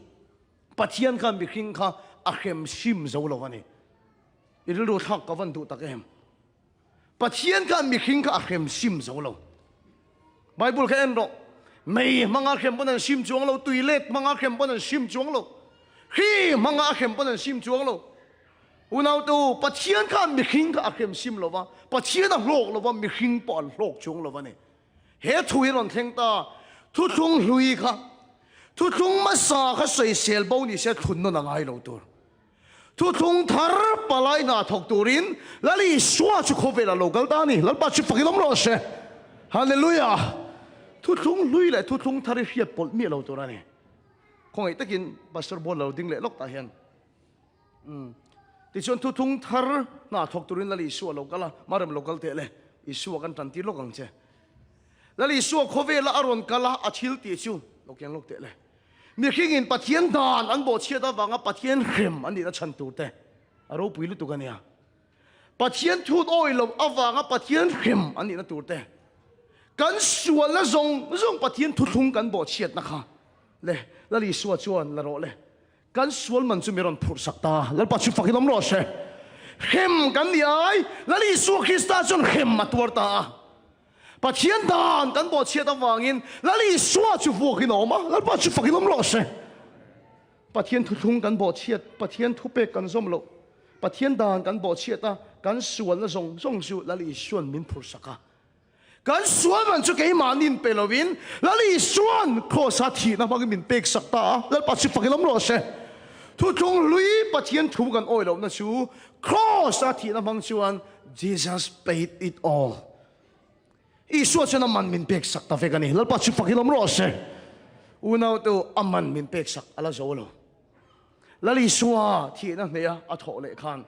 Pathian khan mihring kha a hrem sim zo lo a ni. I rilru thlak ka van duh tak em? Pathian khan mihring kha a hrem sim zo lo. Bible kha en rawh. Mei hmanga hrem pawn an sim chuang lo, tui let hmanga hrem pawn an sim chuang lo, hri hmanga a hrem pawn an sim chuang lo. Unaute u, Pathian khan mihring kha a hrem sim lo va, Pathian a hlawk lo va, mihring pawh an hlawk chuang lo va ni. He thu hi rawn thleng ta, thuthlung hlui kha, thuthlung hmasa kha sawisel bo ni se thlun nawn a ngai lo tur. Thuthlung thar palai hna thawk turin Lal Isua chu khawvelah lo kal ta a ni. Lalpa chu fakin awm rawh se. Hallelujah! Thuthlung hlui leh thuthlung thar hi hriat pawlh miah lo tur a ni. Khawngaih takin Pastor Bual lo ding leh lawk tah hian. Umm. Tichuan thuthlung thar hna thawk turin Lal Isua lo kal a, Marem lo kal teh le, Isua kan tan tir lawk ang che. Lal Isua khawvela a rawn kal a, a thil tih chu lo keng lawk teh le. Mihringin Pathian dan an bawhchhiat avanga Pathian hrem an nihna chhan tur te a ropui lutuk a nia. Pathian thut awih loh avanga Pathian hrem an nihna tur te, kan sualna zawng zawng Pathian thuthlung kan bawhchhiatna kha le Lal Isua chuan la rawh le. Kan sual man chu mi rawn phurh sak ta. Lalpa chu fakin awm rawh se. Hrem kan ni ai, Lal Isua Krista chuan hrem a tuar ta a. Pathian dan kan bawhchhiat avangin Lal Isua chu vuakin a awm a, Lalpa chu fakin awm rawh se. Pathian thuthlung kan bawhchhiat, Pathian thupek kan zawm loh, Pathian dan kan bawhchhiat a, kan sualna zawng zawng chu Lal Isua'n min phurh sak a. Kan sual man chu keimahni'n pe lovin Lal Isua'n Kraws-a thihna hmangin min pek sak ta a, Lalpa chu fakin awm rawh se. Thuthlung hlui Pathian thu kan awih lohna chu Kraws-a thihna hmang chuan Jesus paid it all. Isua chuan a man min pek sak ta vek a ni. Lalpa chu fakin awm rawh se. Unaute u, a man min pek sak a la zo lo. Lal Isua thihna hneha a thawh leh khan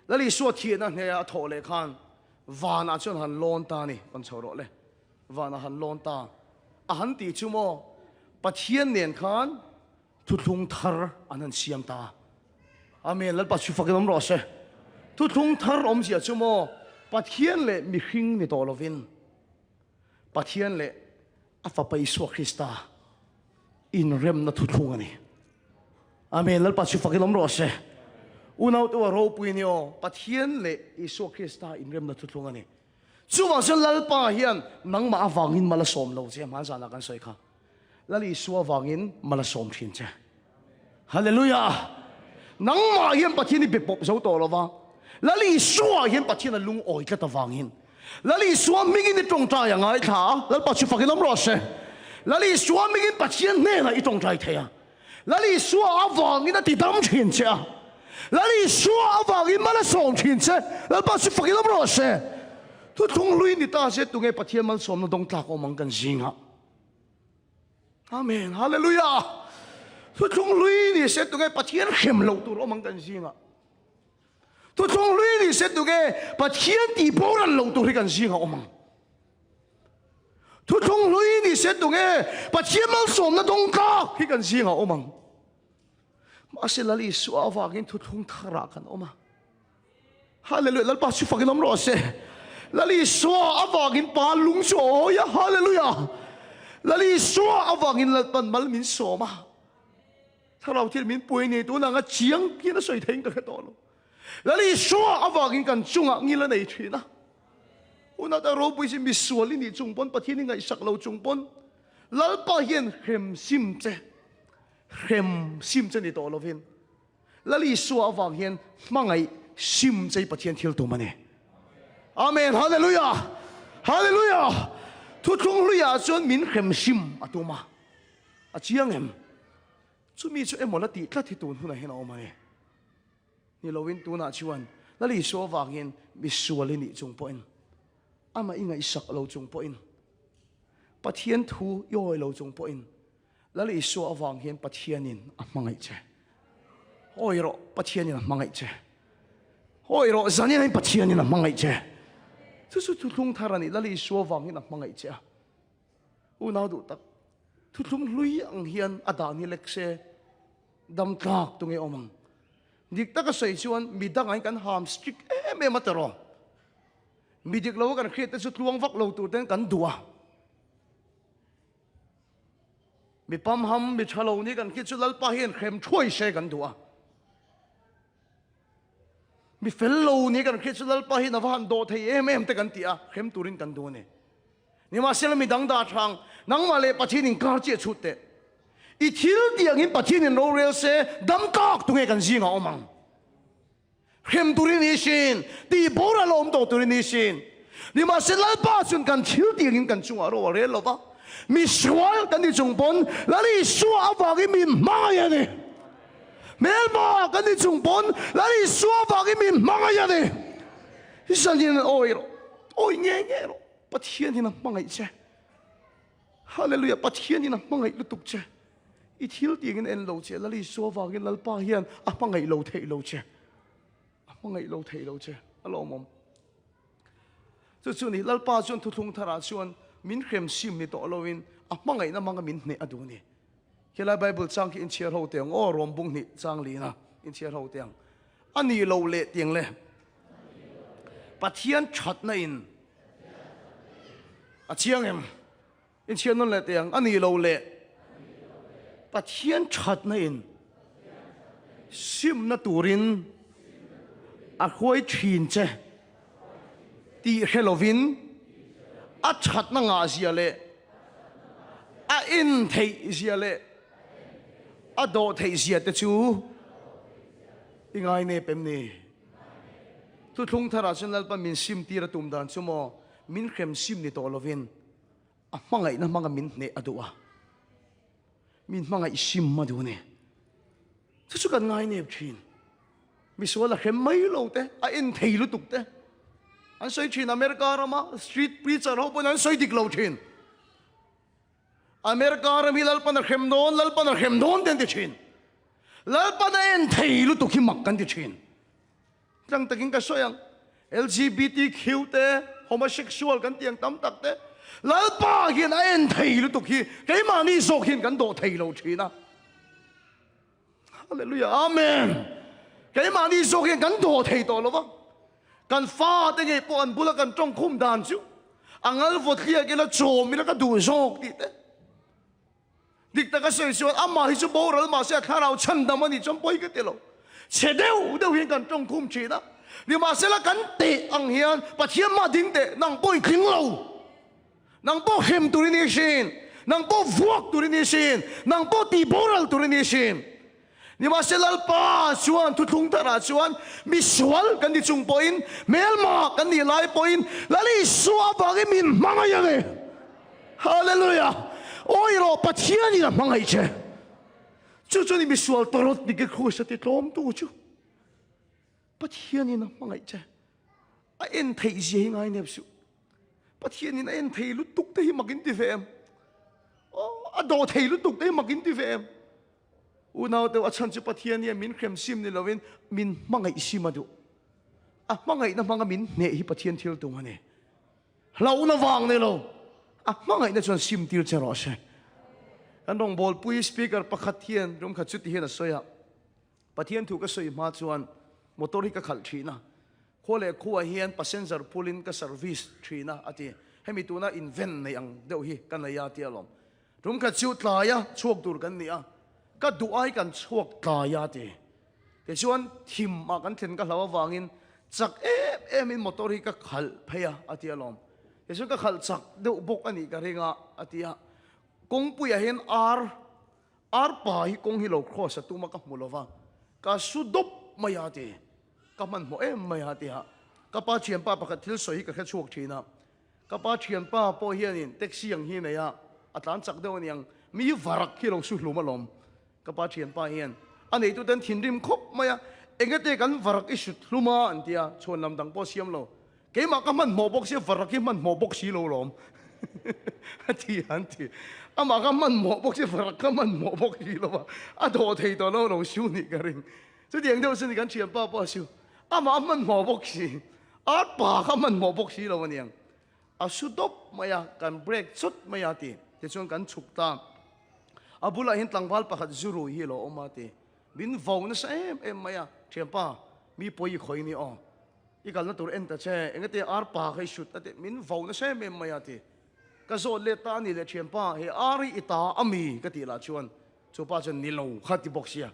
Lal Isua thihna hneha a thawh leh khan vanah chuan han lawn ta a ni. Rawn chho rawh le. Vanah han lawn ta. A han tih chu maw Pathian nen khan Thuthlung thar an han siam ta. Amen. Lalpa chu fakin awm rawh se. Thuthlung thar awmzia chu maw Pathian leh mihring ni tawh lovin Pathian leh a Fapa Isua Krista inremna thuthlung a ni. Amen. Lalpa chu fakin awm rawh se. Unaute u a ropui ni aw. Pathian leh Isua Krista inremna thuthlung a ni. Chuvang chuan Lalpa hian nangmah avangin mal a sawm lo che hmanzanah kan sawi kha. Lal Isua vangin mal a sawm thin che. Hallelujah! Nangmah hian Pathian i be pawp zo tawh lo va, Lal Isua hian Pathian a lungawi tlat avangin Lal Isua hmingin i tawngtai a ngaithla a, Lalpa chu fakin awm rawh se. Lal Isua hmingin Pathian hnenah i tawngtai thei a, Lal Isua avangin a ti dam thin che a, Lal Isua avangin mal a sawm thin che, Lalpa chu fakin awm rawh se. Thuthlung hlui ni ta se tunge Pathian malsawmna dawng tlak awm ang kan zingah. Amen. Hallelujah. Thuthlung hlui ni se tunge Pathian hrem lo tur awm ang kan zingah. Thuthlung hlui ni se tunge Pathian tih boral lo tur hi kan zingah awm ang. Thuthlung hlui ni se tunge Pathian malsawmna dawng tlak hi kan zingah awm ang. Mahse Lal Isua avangin thuthlung tharah kan awm a. Hallelujah. Lalpa chu fakin awm rawh se. Lal Isua avangin pa lung chu a awi a. Hallelujah. Lal Isua avangin Lalpan mal min sawm a. Thlarau thil min pui ni tun anga chiang hian a sawi theiin ka hre tawh lo. Lal Isua avangin kan chungah ngil a nei thin a. Hunah ta ropui si misual i nih chung pawn Pathian i ngaihsak lo chung pawn Lalpa hian hrem sim che hrem sim che ni tawh lovin Lal Isua avang hian hmangaih sim chei Pathian thil tum a ni. Amen. Hallelujah. Hallelujah. Thuthlung hluiah chuan min hrem sim a tum a. A chiang em? Chumi chu emaw la tih tlat hi tun hunah hian a awm a ni. Ni loin tunah chuan Lal Isua avangin misual i nih chung pawhin amah i ngaihsak lo chung pawhin. Pathian thu i awi lo chung pawhin Lal Isua avang hian Pathianin a hmangaih che. Awi rawh, Pathianin a hmangaih che. Awi rawh, zanin hian Pathianin a hmangaih che. Chu chu thuthlung thar a ni, Lal Isua avang hian a hmangaih che a. Unau duh tak, thuthlung hlui ang hian a dan hi lek se, dam tlak tu nge awm ang? Dik taka sawi chuan mi dangah hian kan ham strict em em a tiraw? Mi dik lo kan hriat te chu tluang vak lo tur ten kan duh a. Mi pamham, mi tha lo ni kan khi chu Lalpa hian hrem thuai se kan duh a. Mi fel lo ni kan khi chu Lalpa hian a va han dawh thei em em te kan ti a, hrem turin kan duh a ni. Nimahsela mi dang dah thang, nangmah leh Pathian inkar chiah chhut teh. I thil tih angin Pathian in rorel se, dam tlak tunge kan zingah awm ang? Hrem turin i sin, tih boral a awm tawh turin i sin. Nimahse Lalpa chuan kan thil tih angin kan chungah ro a rel lo va, mi sual kan ni chung pawn Lal Isua avangin min hmangaih a ni. Hmelma kan ni chung pawn Lal Isua avangin min hmangaih a ni. Zanin awi rawh, awi nge nge rawh, Pathian in a hmangaih che. Hallelujah, Pathian in a hmangaih lutuk che. I thil tiangin en lo che, Lal Isua vangin Lalpa hian a hmangaih lo theih lo che. A hmangaih lo theih lo che, a lawmawm. Chu chu ni, Lalpa chuan thuthlung tharah chuan min hrem sim ni tawh loin a hmangaihna hmanga min hneh a duh ni. Khilai Bible chang khi inchhiar ho teh ang aw, Rom bung hnih chang lina inchhiar ho teh ang. A ni lo leh tiang le. Pathian thatna in a chiang em? Inchhiat nawn leh teh ang, a nih loh leh Pathian thatna in simna turin a hruai thin che tih hre lovin a thatna ngah zia leh a en theih zia leh a dawh theih zia te chu i ngai nep em ni? Thuthlung tharah chuan Lalpa min sim tir a tum dan chu maw min hrem sim ni tawh lovin A hmangaihna hmanga min hneh a duh a, min hmangaih sim a duh a ni. Chu chu kan ngai nep thin. Misual a hrem mai lo te, a en thei lutuk te. An sawi thin America rama street preacher ho pawhin an sawi dik lo thin. America ram hi Lalpan a hrem dawn, Lalpan a hrem dawn te an ti thin. Lalpan a en thei lutuk hi mak kan ti thin. Tlang takin ka sawi ang, LGBTQ te, homosexual kan tih ang tam tak te, Lalpa hian a en thei lutuk hi keimahni zawk hian kan dawh thei lo thin a. Hallelujah, Amen. Keimahni zawk hian kan dawh thei tawh lo va. Kan fate ngei pawh an bula kan tawngkhum dan chu a ngal vawtliak ila chawm ila ka duh zawk tih te. Dik taka sawi chuan amah hi chu boral mahse a thlarau chhandam a nih chuan pawi ka ti lo. Chhe deuh deuh hian kan tawngkhum thin a, nimahsela kan teh ang hian Pathian mah ding teh, nang pawh i tling lo, nang pawh hrem tur i ni hrin, nang pawh vuak tur i ni hrin, nang pawh tih boral tur i ni hrin. Nimahse Lalpa chuan thuthlung tharah chuan misual kan ni chung pawhin, hmelma kan nih lai pawhin Lal Isua avangin min hmangaih a ni. Hallelujah! Awi rawh, Pathianin a hmangaih che. Chu chu ni misual tawrawt ni ke Krus a ti tlawmtu chu. Pathianin a hmangaih che. A en theih zia hi ngai nep suh. Pathianin a en thei lutuk te hi mak in ti ve em? A dawh thei lutuk te hi mak in ti ve em? Unau deuh a chhan chu Pathian hian min hrem sim ni lovin min hmangaih sim a duh. A hmangaihna hmanga min hneh hi Pathian thil tum a ni. Hlauhna vang ni lo, a hmangaihna chuan sim tir che rawh se. Kan rawngbawlpui speaker pakhat hian rum khat chuti hian a sawi a, Pathian thu ka sawi hma chuan motor hi ka khalh thin a, Khua leh khuaah hian passenger phulin ka service thin a, a ti. Hemi tuna invent nei ang deuh hi ka nei a, tia lawm. Tum khat chu tlaia chhuak tur kan ni a, ka duh ai kan chhuak tlai a, ti. Tichuan thim ah kan thlen ka hlau avangin chak em emin motor hi ka khalh phei a, a ti alawm. Tichuan ka khalh chak deuh bawk a nih ka ring a, a ti a. Kawngpuiah hian ar, arpa hi kawng hi lo cross a tum a ka hmu lo va, ka su dawp mai a, ti. Ka hmanhmawh em mai a, ti a. Ka pa thianpa pakhat thil sawi hi ka hre chhuak thin a. Ka pa thianpa pawh hianin taxi ang hi nei a, a tlan chak deuh aniang, mi varak hi lo su hlum alawm. Ka pa thianpa hian a neituten thinrim khawp mai a, engate kan varak i sut hlum a an ti a, chhuan lam dang pawh siam lo. Keimah ka hmanhmawh bawk sia, varak hi hmanhmawh bawk si lo lawm. A ti an ti. Amah kha hmanhmawh bawk si, varak kha hmanhmawh bawk si lo va, a dawh thei tawh lo lo su nih ka ring. Chutiang deuh chu ni kan thianpa pawh a su. Amah a hmanhmawh bawk si, arpa kha hmanhmawh bawk si lo aniang. A su dawp mai a, kan break chut mai a ti. Tichuan kan chhuk ta. A bulah hian tlangval pakhat zu rui hi a lo awm a ti. Min vo nasa em em mai a, Thianpa, mi pawi i khawi ni aw. I kalna tur en ta che, engate arpa kha i sut a ti. Min vo nasa em em mai a ti. Ka zawt let ta a ni leh thianpa, he ar hi i ta a mi ka tih lah chuan chu pa chuan ni lo kha ti bawk sia.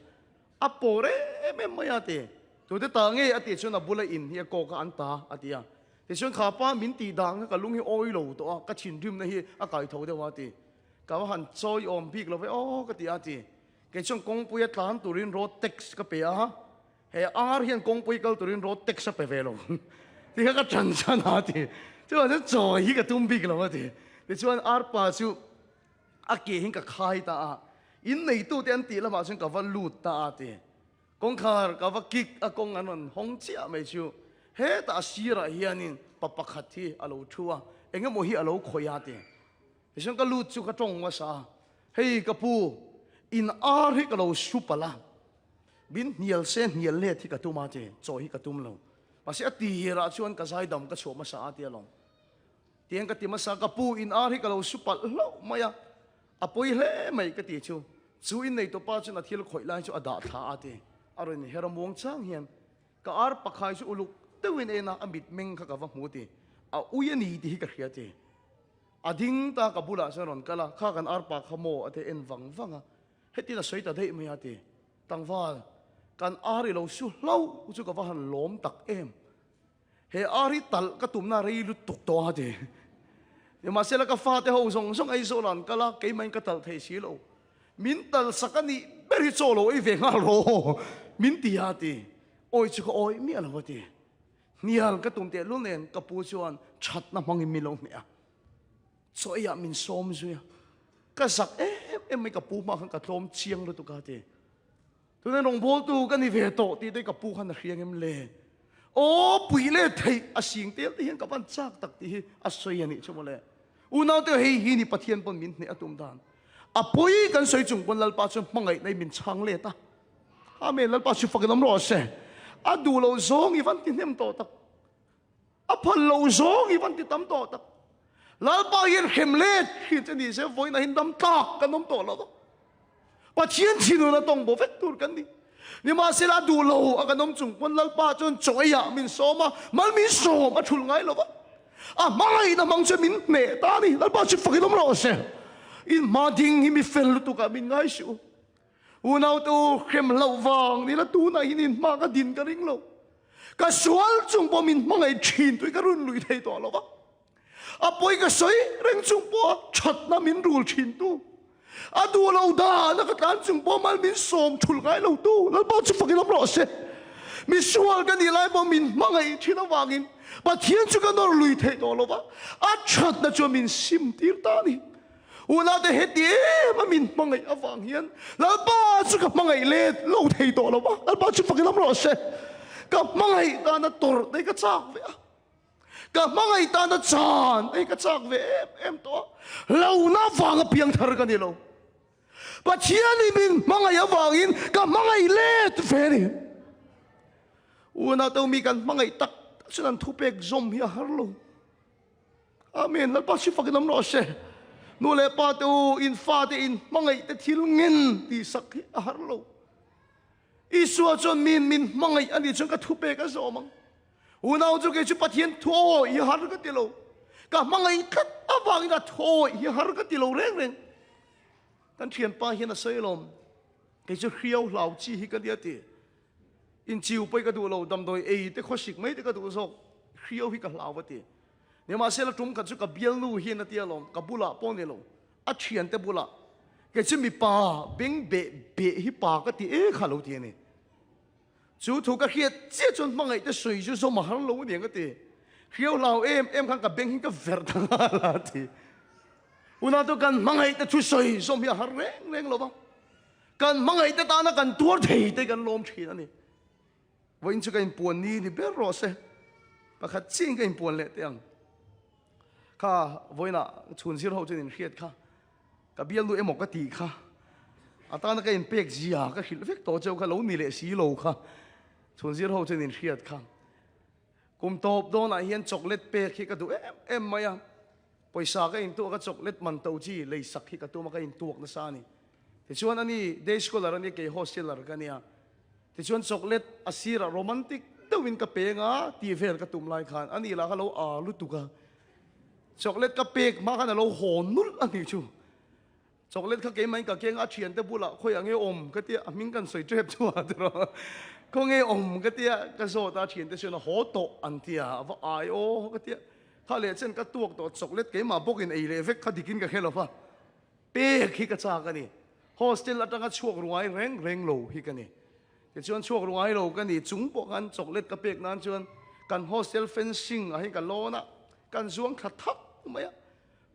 A pawr em em mai a ti. Tute ta nge a tih chuan a bula in hi a kawk a an ta a ti a. Tichuan kha pa min tih dan kha ka lung hi awi lo tawh a, ka thinrimna hi a kai tho deuh a ti. Ka va han chawi awm bik lo ve aw ka ti a ti. Kei chuan kawngpuia tlan turin road tax ka pe a, he ar hian kawngpui kal turin road tax a pe ve lo. Ti kha ka ṭan chan a ti. Chuan chuan chawi hi ka tum bik lo a ti. Tichuan arpa chu a ke hin ka khai ta a, in neitute an tih lamah chuan ka va lut ta a ti. Kawngkhar ka va kik a kawng an rawn hawng chiah mai chu hetah a sirah hianin pa pakhat hi a lo thu a, engemaw hi a lo khawih a ti. Tichuan ka lut chu ka tawng hmasa a, hei ka pu, in ar hi ka lo su palh a, min hnial se hnial let hi ka tum a ti, chaw hi ka tum lo. Mahse a tirah chuan ka zaidam ka chhuah hmasa a ti alawm. Tiang ka ti hmasa, ka pu, in ar hi ka lo su palh hlauh mai a, a pawi hle mai ka ti chu. Chu in neitupa chuan a thil khawih lai chu a dah thla a ti, a rawn inher a muang chang hian ka ar pakhai chu uluk deuhin en a, a mitmeng kha ka va hmu ti, a ui a ni tih hi ka hria ti. A ding ta ka bulah chuan rawn kal a, kha kan arpa kha maw a ti en vang vang a, hetin a sawi ta daih mai a ti, Tlangval, kan ar i lo su hlo chu ka va han lawm tak em, he ar hi talh ka tumna rei lutuk tawh a ti. Nimahsela ka fate ho zawng zawng Aizawl ah an kal a, keimahin ka talh thei si lo, min talh sak a nih ber hi chaw lo ei ve nghal rawh min ti a ti, awi chu ka awi miah lo a ti. Hnial ka tum tehlul nen ka pu chuan thatna hmangin min lo hneh a, chawiah min sawm zui a, ka zak em em mai ka pu hma khan ka tlawm chiang lutuk a ti. Tuna rawngbawltu ka ni ve tawh tih te ka pu khan a hria ngem le? Aw pui leh theih a sing tel te hian ka van chak tak tih hi a sawi a nih chu mawle. Unaute hei hi ni Pathian pawn min hneh a tum dan. A pawi kan sawi chung pawn Lalpa chuan hmangaihna in min chhang let a. Amen Lalpa chu fakin awm rawh se. A duh lo zawng i van ti hnem tawh tak. A phal lo zawng i van ti tam tawh tak. Lalpa hian hrem let thin che ni se vawiin ah hian dam tlak kan awm tawh lo va. Pathian thinun a tawng bo vek tur kan ni. Nimahsela a duh lo a kan awm chung pawn Lalpa chuan chaw ei ah min sawm a, mal min sawm a thulh ngai lo va. A hmangaihna hmang chuan min hneh ta a ni. Lalpa chu fakin awm rawh se. In hma ding hi mi fel lutuk ah min ngai suh u. Unaute u, hrem hlauh vang nila tunah hian in hma ka din ka ring lo. Ka sual chung pawh min hmangaih thin tui ka run lui thei tawh lo va. A pawi ka sawi reng chung pawha thatna min rul thin tu. A duh lo dana ka tlan chung pawh mal min sawm thul ngai lo tu. Lalpa chu fakin awm rawh se. Mi sual ka nih lai pawh min hmangaih thin avangin Pathian chu ka nawr lui thei tawh lo va. A thatna chuan min sim tir ta a ni. Unaute heti em a min hmangaih avang hian Lalpa chu ka hmangaih let lo thei tawh lo va, Lalpa chu fakin awm rawh se. Ka hmangaih tana tawrh te ka chak ve a, ka hmangaih tana chan te ka chak ve em em tawh a, hlauhna avanga piangthar ka ni lo. Pathian i min hmangaih avangin ka hmangaih let ve a ni. Unaute mi kan hmangaih tak tak chuan an thupek zawm hi a har lo. Amen. Lalpa si fakin awm rawh se. Nu leh pa te u, in fa te in hmangaih te thil ngen tih sak hi a har lo. Isua chuan min min hmangaih a nih chuan ka thupek a zawm ang. Unau chu kei chu Pathian thu awih hi har ka ti lo. Ka hmangaih tlat avangin a thu awih hi har ka ti lo reng reng. Kan thianpa hian a sawi alawm. Kei chu hriau hlau chi hi ka nia ti. Inchiu pawh hi ka duh lo, damdawi ei te khawsik mai te ka duh zawk, hriau hi ka hlau a ti. Nimahsela tum khat chu ka bialnu hian a ti alawm, ka bulah pawh ni lo, a thiante bulah, kei chu mipa beng beh beh hi pa ka ti e kha lo ti a ni. Chu thu ka hriat chiah chuan hmangaih te sawi chu zawm a har lo aniang ka ti. Hriau hlau em em khan ka beng hi ka verh ta nghal a ti. Unau kan hmangaih te thu sawi zawm hi a har reng reng lo va. Kan hmangaih te tana kan tuar thei te kan lawm thin a ni. Vawiin chu ka inpuan ni ni ber rawh se. Pakhat chiin ka inpuan leh teh ang. Kha vawiinah chhun zir ho chuan in hriat kha. Ka bialnu emaw ka tih kha. A tana ka inpek zia ka hrilh vek tawh cheu kha lo ni leh si lo kha. Chhun zir ho chuan in hriat kha. Kum tawp dawnah hian chocolate pek hi ka duh em em mai a. Pawisa ka intuak a chocolate man to chi lei sak hi ka tum a ka intuak nasa a ni. Tichuan ani day scholar a nia kei hosteler ka nia. Tichuan chocolate a sirah romantic deuhin ka peng a tih vel ka tum lai khan ani lah kha lo aa lutuk a. Chocolate ka pek hma khan a lo haw nulh a nih chu. Chocolate kha keimah in ka keng a thiante bulah khawi ang nge awm ka tia a hming kan sawi tep chu a tiraw. Khaw nge awm ka tia ka zawt a thiante chuan a haw tawh an tia a va ai aw ka tia. Kha leh chen ka tuak tawh chocolate keimah bawkin ei leh vek kha dikin ka hre lo va. Pek hi ka chak a ni. Hostel atanga chhuak ruai reng reng lo hi ka ni. Tichuan chhuak ruai lo ka ni chung pawh khan chocolate ka pek nan chuan kan hostel fencing ah hian ka lawn a, kan zuang thla thak mai a.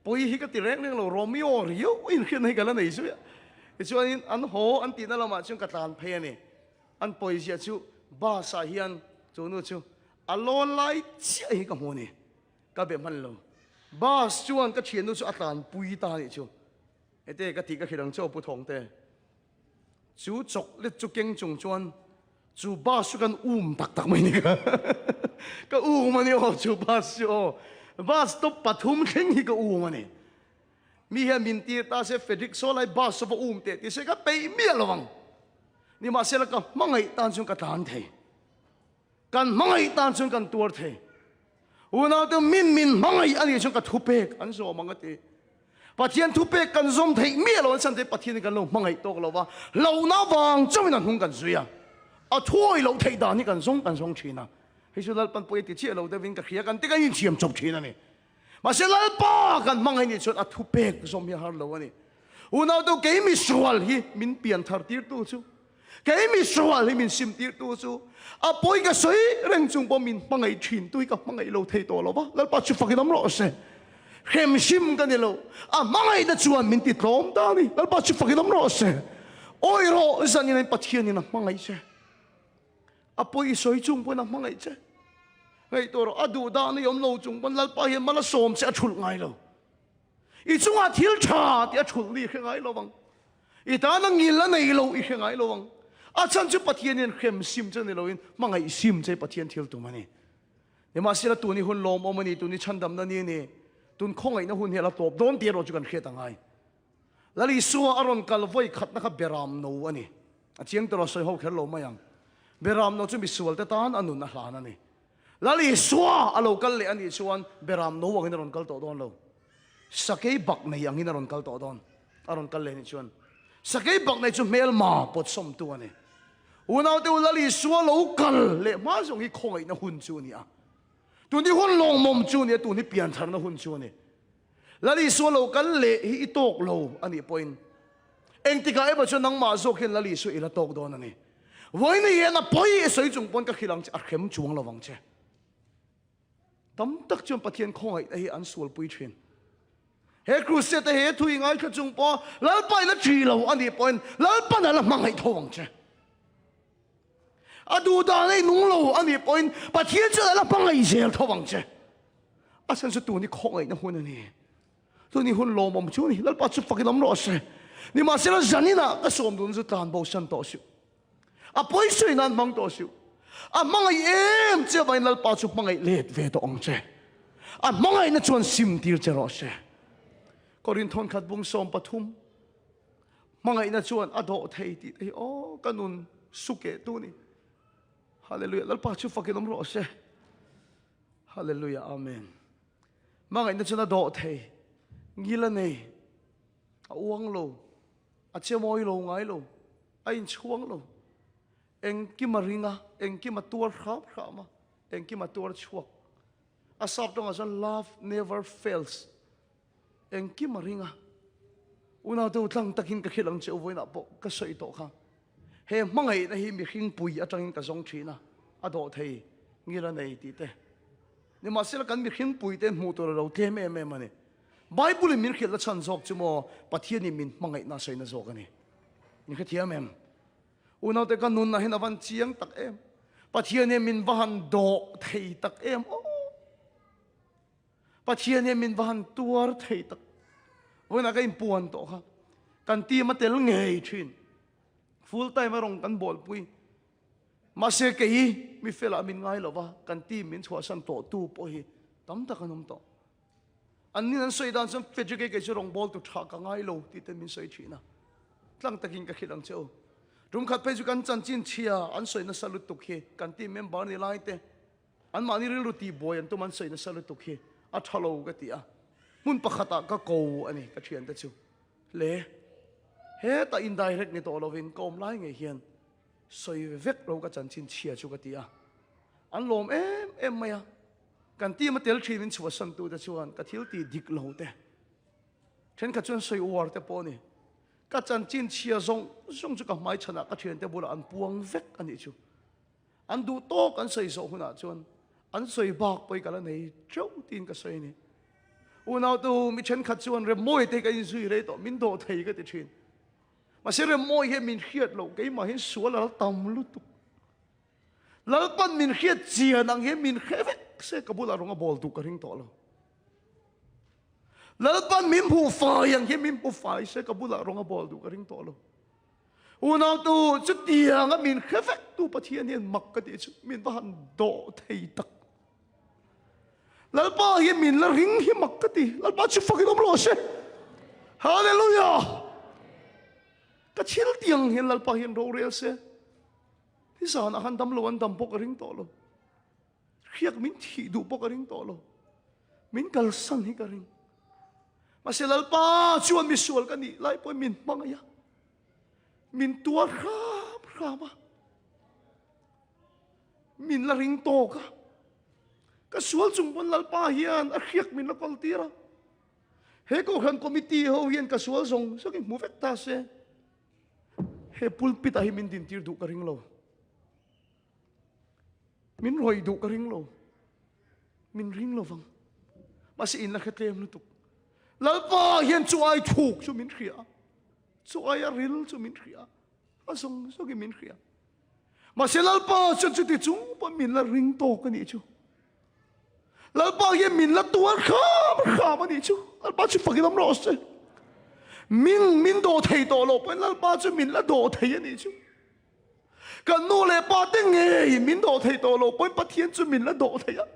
Pawi hi ka ti reng reng lo, Romeo riau inhriatna hi ka la nei zui a. Tichuanin an haw an tihna lamah chuan ka tlan phei a ni. An pawi ziah chu bus ah hian chu nu chu a lawn lai chiah hi ka hmu a ni. Ka be hman lo. Bus chuan ka thiannu chu a tlanpui ta anih chu. Hete ka tih ka hrilh ang che aw Pu Thawngte. Chu chocolate chu keng chung chuan chu bus chu kan um tak tak mai ni ka. Ka um a ni aw chu bus chu aw. Bus stop pathum thleng hi ka um a ni. Mi hian min tir ta se Frederick saw lai bus chu va um teh ti se ka peih miah lo ang. Nimahsela ka hmangaih tan chuan ka tlan thei. Kan hmangaih tan chuan kan tuar thei. Unaute min min hmangaih a nih chuan ka thupek an zawm ang a ti. Pathian thupek kan zawm theih miah lo an chhan te Pathian in kan lo hmangaih tawk lo va, hlauhna vang chauhin a hnung kan zui a. A thuawi loh theih dan hi kan zawng kan zawng thin a. Hei chu Lalpan pawh i ti chiah lo deuhin ka hria kan ti kan inthiam chawp thin a ni. Mahse Lalpa kan hmangaih nih chuan a thupek zawm hi a har lo a ni. Unaute kei misual hi min pian thar tirtu chu Kei misual hi min sim tirtu chu a pawi ka sawi reng chung pawh min hmangaih thin tu hi ka hmangaih lo thei tawh lo va, Lalpa chu fakin awm rawh se. Hrem hrim ka ni lo, a hmangaihna chuan min ti tlawm ta a ni, Lalpa chu fakin awm rawh se. Awi rawh zanin in Pathianin a hmangaih che, a pawi i sawi chung pawhin a hmangaih che. Ngaihtuah rawh, a duh dan i awm lo chung pawn Lalpa hian mal a sawm che a thulh ngai lo. I chungah thil tha tih a thulh ni i hre ngai lo vang. I tana ngil a nei lo i hre ngai lo ang. A chhan chu Pathian hian hrem sim che ni loin hmangaih sim che Pathian thil tum a ni. Nimahsela tun hi hun lawmawm a ni, tun hi chhandamna ni a ni, tun khawngaihna hun hi a la tawp dawn tih erawh chu kan hriat a ngai. Lal Isua a rawn kal vawi khatna kha Beram no a ni. A chiang tawh lo, sawi ho kher lo mai ang. Beram no chu misualte tan a nun a hlan a ni. Lal Isua a lo kal leh a nih chuan Beram no angin a rawn kal tawh dawn lo. Sakei bak nei angin a rawn kal tawh dawn. A rawn kal leh nih chuan sakei bak nei chu hmelma pawtsawmtu a ni. Unaute u Lal Isua lo kal leh hma zawng hi khawngaihna hun chu a ni a. Tun hi hun lawngmawm chu a ni a, tun hi piantharna hun chu a ni. Lal Isua lo kal leh hi i tawk lo a nih pawhin engtikah emaw chuan nangmah zawk hian Lal Isua i la tawk dawn a ni. Vawiin hian a pawi i sawi chung pawn ka hrilh ang che, a hrem chuang lo vang che. Tam tak chuan Pathian khawngaihna hi an sualpui thin. He crusade he thu i ngaithla chung pawh Lalpa i la thi lo a nih pawhin Lalpan a la hmangaih tho ang che. A duh dan a i nung lo a nih pawhin Pathian chuan a la hmangaih zel tho ang che. A chhan chu tun hi khawngaihna hun a ni. Tun hi hun lawmawm chu a ni. Lalpa chu fakin awm rawh se. Nimahsela zaninah ka sawm dun chu tlan bo san tawh suh. A pawi sawi nan hmang tawh suh. A hmangaih em che avangin Lalpa chu hmangaih let ve tawh ang che. A hmangaihna chuan sim tir che rawh se. Korinthon khat bung 13 hmangaihna chuan a dawh thei tih te hi aw ka nun suke tu ni. Hallelujah. Lalpa chu fakin awm rawh se. Hallelujah. Amen. Hmangaihna chuan a dawh thei. Ngil a nei. A uang lo. A che mawi lo ngai lo. A inchhuang lo. Engkim a ring a, engkim a tuar hram hram a, engkim a tuar chhuak. A sap tawngah chuan love never fails. Engkim a ring a. Unaute u tlang takin ka hrilh ang che u vawiinah pawh ka sawi tawh kha. He hmangaihna hi mihring pui atangin ka zawng thin a, a dawh thei ngil a nei tih te. Nimahsela kan mihring pui te hmuh tur a lo tlem em em a ni. Bible in min hrilhna chhan zawk chu maw Pathianin min hmangaihna a sawina zawk a ni. Min hrethiam em? Unaute ka nunah hian a van chiang tak em? Pathian hian min va han dawh thei tak em aw! Pathian hian min va han tuar thei tak. Vawiinah ka inpuan tawh kha. Kan team a tel ngei thin. Full time a rawng kan bawlpui. Mahse kei mi felah min ngai lo va, kan team min chhuahsan tawh tu pawh hi tam tak an awm tawh. An nin an sawi dan chuan Frederick kei kei chu rawngbawl tu tha ka ngai lo tih te min sawi thin a. Tlang takin ka hrilh ang che u. Tum khat phei chu kan chanchin chhia an sawi nasa lutuk hi kan team member ni lai te anmahni rilru tihbuai an tum an sawi nasa lutuk hi a tha lo ka ti a. Hmun pakhatah ka ko a ni ka thiante chu. Le hetah indirect ni tawh lovin ka awm lai ngei hian sawi vek lo ka chanchin chhia chu ka ti a. An lawm em em mai a. Kan team a tel thin in chhuahsan tute chuan ka thil tih dik lo te thenkhat chuan sawi uar te pawh a ni. Ka chanchin chhia zawng zawng chu ka hmai chhanah ka thiante bulah an puang vek a nih chu. An duh tawk an sawi zawh hunah chuan an sawi bak pawh i ka la nei teuh tiin ka sawi a ni. Unautu mi thenkhat chuan Remmawi te hi ka inzui rei tawh, min dawh thei ka ti thin. Mahse Remmawi hian min hriat loh, keimah hian sual a la tam lutuk. Lalpan min hriat chian ang hian min hre vek se ka bulah rawng a bawl duh ka ring tawh lo. Lalpan min hmuh fai ang hian min hmu fai se ka bulah rawng a bawl duh ka ring tawh lo. Unautu chutianga min hre vek tu Pathian hian mak ka tih chu min va han dawh thei tak. Lalpa hian min la ring hi mak ka ti. Lalpa chu fakin awm rawh se. Hallelujah! Ka thil tiang hian Lalpa hian rorel se. Nizanah khan dam lo an dam pawh ka ring tawh lo. Hriak min thih duh pawh ka ring tawh lo. Min kalsan hi ka ring. Mahse Lalpa chuan misual ka nih lai pawhin min hmangaih a. Min tuar hram hram a. Min la ring tawk a. Ka sual chung pawn Lalpa hian a hriak min la kawl tir a. He kohhran committee ho hian ka sual zawng zawng in hmu vek ta se. He pulpit ah hi min dintir duh ka ring lo. Min rawih duh ka ring lo. Min ring lo vang. Mahse in la hre tlem lutuk. Lalpa hian chu ai thuk chu min hria. Chu ai a ril chu min hria. A zawng zawngin min hria. Mahse Lalpa chuan chuti chung pawh min la ring tawk a nih chu. Lalpa hian min la tuar kham kham a nih chu. Lalpa chu fakin awm rawh se. Min min dawh thei tawh loh pawhin Lalpa chu min la dawh thei a nih chu. Kan nu leh pa te ngei min dawh thei tawh loh pawhin Pathian chu min la dawh thei a.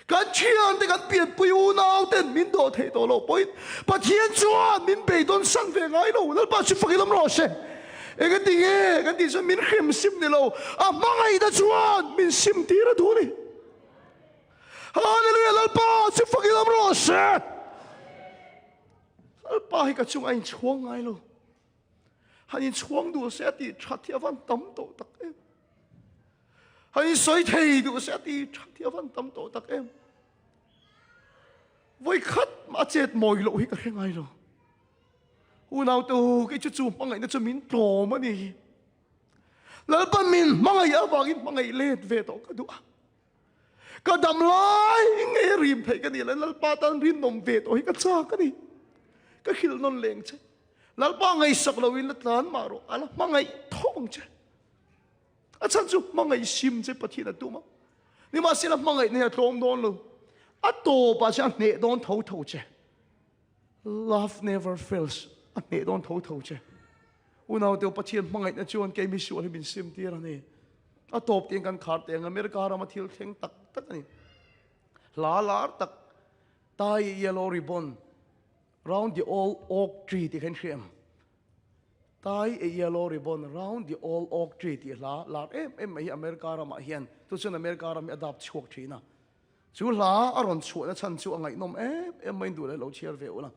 Kan thiante kan pianpui unau ten min dawh thei tawh loh pawhin Pathian chuan min beidawn san ve ngai lo. Lalpa chu fakin awm rawh se. Engati nge kan tih chuan min hrem sim ni lo, a hmangaihna chuan min sim tir a duh a ni. Hallelujah Lalpa chu fakin awm rawh se. Lalpa hi ka chung a inchhuang ngai lo. Han inchhuang duh se a tih that hi a van tam tawh tak em. Han insawi thei duh se a tih that hi a van tam tawh tak em. Vawi khat mah a chet mawi loh hi ka hre ngai lo. Unaute u, kei chu chu hmangaihna chu min tlawm a ni. Lalpa min hmangaih avangin hmangaih let ve tawh ka duh a. Ka dam lai ngei a rim theih ka nih le Lalpa tan rinawm ve tawh hi ka chak a ni. Ka hrilh nawn leng che. Lalpa ngaihsak loin la tlan mah rawh, a la hmangaih tho ang che. A chhan chu hmangaih sim che Pathian a tum a. Nimahsela hmangaihna hi a tlawm dawn lo. A tawpah chuan a hneh dawn tho tho che. Love never fails a hneh dawn tho tho che. Unaute Pathian hmangaihna chuan kei misual hi min sim tir a ni. A tawp tiang kan khar teng America rama thil thleng tak tak a ni. Hla lar tak tie a yellow ribbon round the old oak tree tih kha in hria em? Tie a yellow ribbon round the old oak tree tih hla lar em em mai hi America ramah hian chu chuan America ram hi a dap chhuak thin a. Chu hla a rawn chhuahna chhan chu a ngaihnawm em em mai duh leh lo chhiar ve ula.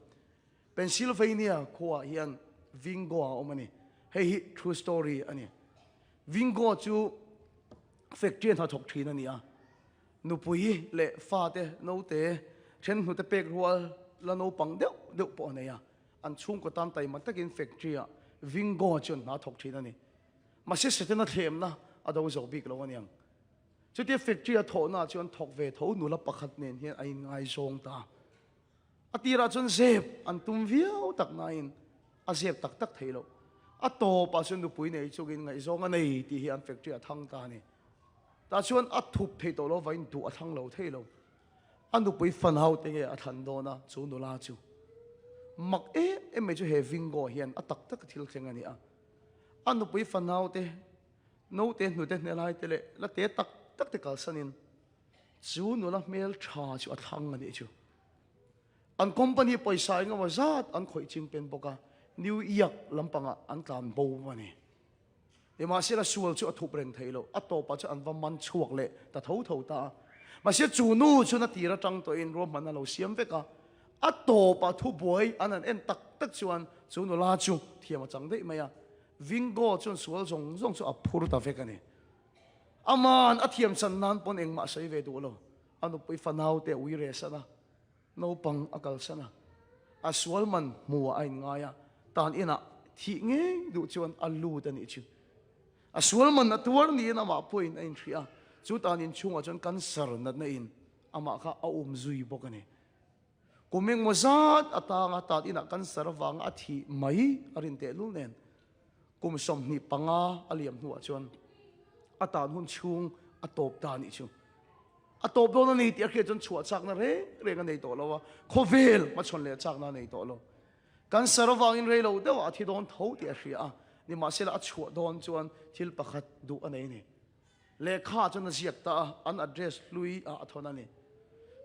Pennsylvania khuaah hian Vingo a awm a ni. Hei hi true story a ni. Vingo chu factory a hnathawk thin a ni a. Nupui leh fate naute then hnute pek rual la naupang deuh deuh pawh a nei a. An chhungkaw tan taima takin factory ah Vingo chuan hna thawk thin a ni. Mahse Setana thlemna a do zo bik lo a niang. Chutia factory a thawhna ah chuan thawk ve tho nula pakhat nen hian a inngaizawng ta. A tirah chuan zep an tum viau tak nain a zep tak tak thei lo. A tawpah chuan nupui nei chungin ngaihzawng a nei tih hi an factory a thang ta a ni. Tah chuan a thup thei tawh lo vain duh a thlang lo thei lo. A nupui fanau te nge a thlan dawn a chu nula chu. Mak em em mai chu he Vingo hian a tak tak a thil thleng a ni a. A nupui fanau te, naute hnute hnelai te leh la te tak tak te kalsanin chu nula hmel tha chu a thlang a nih chu. An company pawisa engemaw zat an khawih ching pen bawk a, New York lampangah an tlan bo a ni. Nimahsela sual chu a thup reng thei lo, a tawpah chuan an va man chhuak leh ta tho tho ta a. Mahse chu nu chuan a tir atang tawhin ruahmanna lo siam vek a, a tawpah thubuai an han en tak tak chuan chu nula chu thiam a chang daih mai a, Vingo chuan sual zawng zawng chu a phur ta vek a ni. Aman a thiam chan nan pawn engmah a sawi ve duh lo, a nupui fanau te a ui re san a, Naupang a kalsan a, a sual man hmuh ah a inngai a, tan inah thih ngei duh chuan a lut a nih chu. A sual man a tuar niin amah pawhin a inhrih a, chu tan inchhungah chuan cancer natna in amah kha a um zui bawk a ni. Kum engmaw zat atanga tan inah cancer avanga a thih mai a rin tehlul nen kum 25 a liam hnuah chuan a tan hun chhung a tawp ta a nih chu. A tawp dawn a ni tih a hriat chuan chhuah chakna reng reng a nei tawh lo a, khawvel hmachhawn leh chakna a nei tawh lo. Cancer avangin rei lo deuhah a thi dawn tho tih a hria a, nimahsela a chhuah dawn chuan thil pakhat duh a nei a ni. Lehkha chuan a ziak ta a, an address hlui ah a thawn a ni.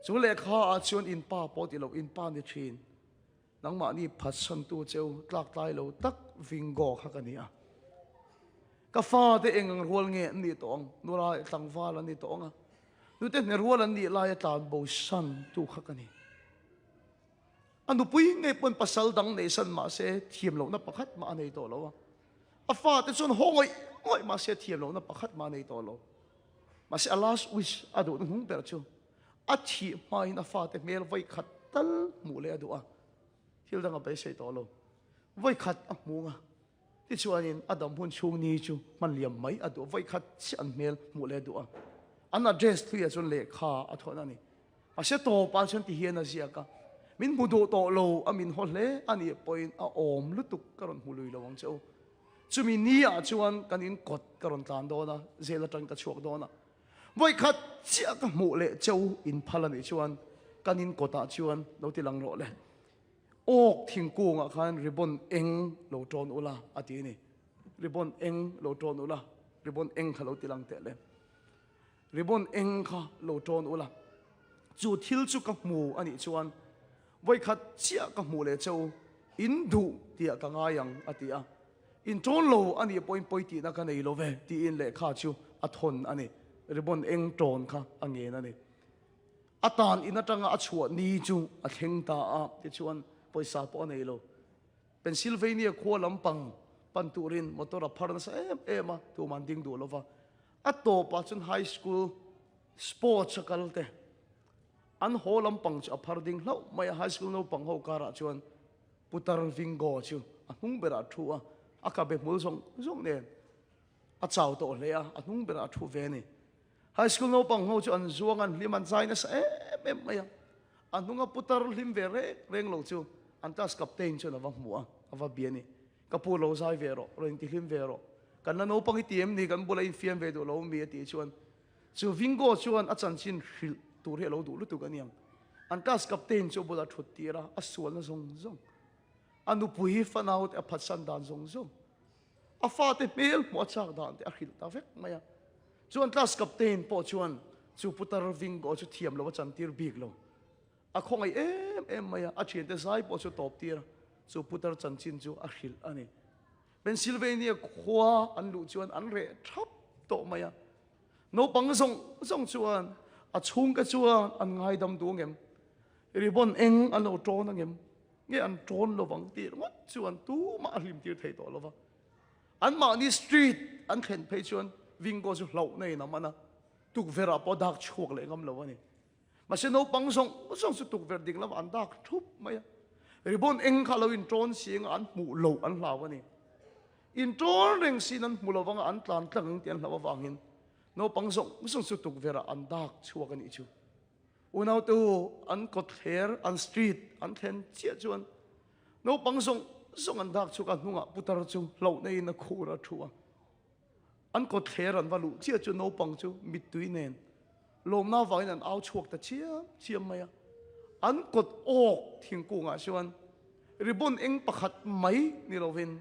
Chu lehkha ah chuan in pa pawh ti lo, in pa ni thin. Nangmahni phatsantu cheu tlaktlai lo tak Vingo kha ka ni a. Ka fate eng ang rual nge an nih tawh ang? Nula leh tlangval an ni tawh ang a. Nute hne rual an nih laia tlan bo san tu kha ka ni. A nupui ngei pawn pasal dang nei san mah se thiam lohna pakhat mah a nei tawh lo a. A fate chuan haw ngawih ngawih mah se thiam lohna pakhat mah a nei tawh lo. Mahse a last wish a duhna hnung ber chu A thih hmain a fate hmel vawikhat tal hmuh leh a duh a, thil dang a beisei tawh lo. Vawikhat a hmu ang a, tichuanin a dam hun chhung ni chu hman liam mai a duh a, vawikhat chiah an hmel hmuh leh a duh a. An address hluiah chuan lehkha a thawn a ni. Mahse tawpah chuan ti hian a ziak a, Min hmu duh tawh lo, a min haw hle a nih pawhin a awm lutuk ka rawn hmu lui lo ang che u. Chumi niah chuan kan in kawt ka rawn tlan dawn a, zel atangin ka chhuak dawn a. Vawikhat chiah ka hmuh leh cheu in phal a nih chuan kan in kawtah chuan lo ti lang rawh le. Awk thingkungah khan ribbon eng lo tawn ula a ti a ni. Ribbon eng lo tawn ula, ribbon eng kha lo ti lang teh le. Ribbon eng kha lo tawn ula. Chu thil chu ka hmu a nih chuan vawikhat chiah ka hmuh leh cheu in duh tiah ka ngai ang a ti a. In ṭawn lo a nih pawhin pawi tihna ka nei lo ve tiin lehkha chu a thawn a ni. Ribbon eng ṭawn kha a ngen a ni. A tan in aṭanga a chhuah ni chu a thleng ta a, tichuan pawisa pawh a nei lo. Pennsylvania khua lampang pan turin motor a phar nasa em em a, tuman ding duh lo va. A tawpah chuan high school sports a kal te an haw lampang chu a phar ding hlauh mai a, high school naupang ho karah chuan Putar Vingo chu a hnung berah a thu a, a kabe hmul zawng zawng nen a chau tawh hle a, a hnung berah a thu ve a ni. High school naupang ho chu an zuang, an hlim, an zai nasa em em mai a. A hnunga putar hlim ve reng reng lo chu an class captain chuan a va hmu a, a va bia a ni. Ka pu lo zai ve rawh, rawn intihlim ve rawh. Kan la naupang hi ti em ni, kan bula infiam ve duh lo mi a tih chuan Chu Vingo chuan a chanchin hrilh tur hi a lo duh lutuk a niang. An class captain chu a bulah thut tir a, a sualna zawng zawng, a nupui fanau te a phatsan dan zawng zawng, a fate hmel hmuh a chak dan te a hrilh ta vek mai a. Chuan class captain pawh chuan chu putar Vingo chu thiam lo a chantir bik lo. A khawngaih em em mai a, a thiante zai pawh chu tawp tir a, chu putar chanchin chu a hrilh a ni. Pennsylvania khua an luh chuan an reh thap tawh mai a. Naupang zawng zawng chuan a chhungte chuan an ngaidam duh angem? Ribbon eng an lo tawn angem? Nge an tawn lovang tih ringawt chuan tumah a hlim tir thei tawh lova. Anmahni street an thlen phei chuan Vingo chu hlauhna in a man a, tukverh ah pawh a dak chhuak leh ngam lo a ni. Mahse naupang zawng zawng chu tukverh ding lamah an dak thup mai a. Ribbon eng kha lo intawn si anga an hmuh loh an hlau a ni. Intawn reng siin an hmu lo vanga an tlan tlang ang tih an hlauh avangin naupang zawng zawng chu tukverhah an dak chhuak a nih chu. Unaute u, an kawtthler, an street an thlen chiah chuan naupang zawng zawng an dak chhuak a, hnungah putar chu hlauhna in a khur a thu a. An kawtthler an va luh chiah chu naupang chu mittui nen. Lawmna avangin an au chhuak ta chiam chiam mai a. An kawt awk thingkungah chuan ribbon eng pakhat mai ni lovin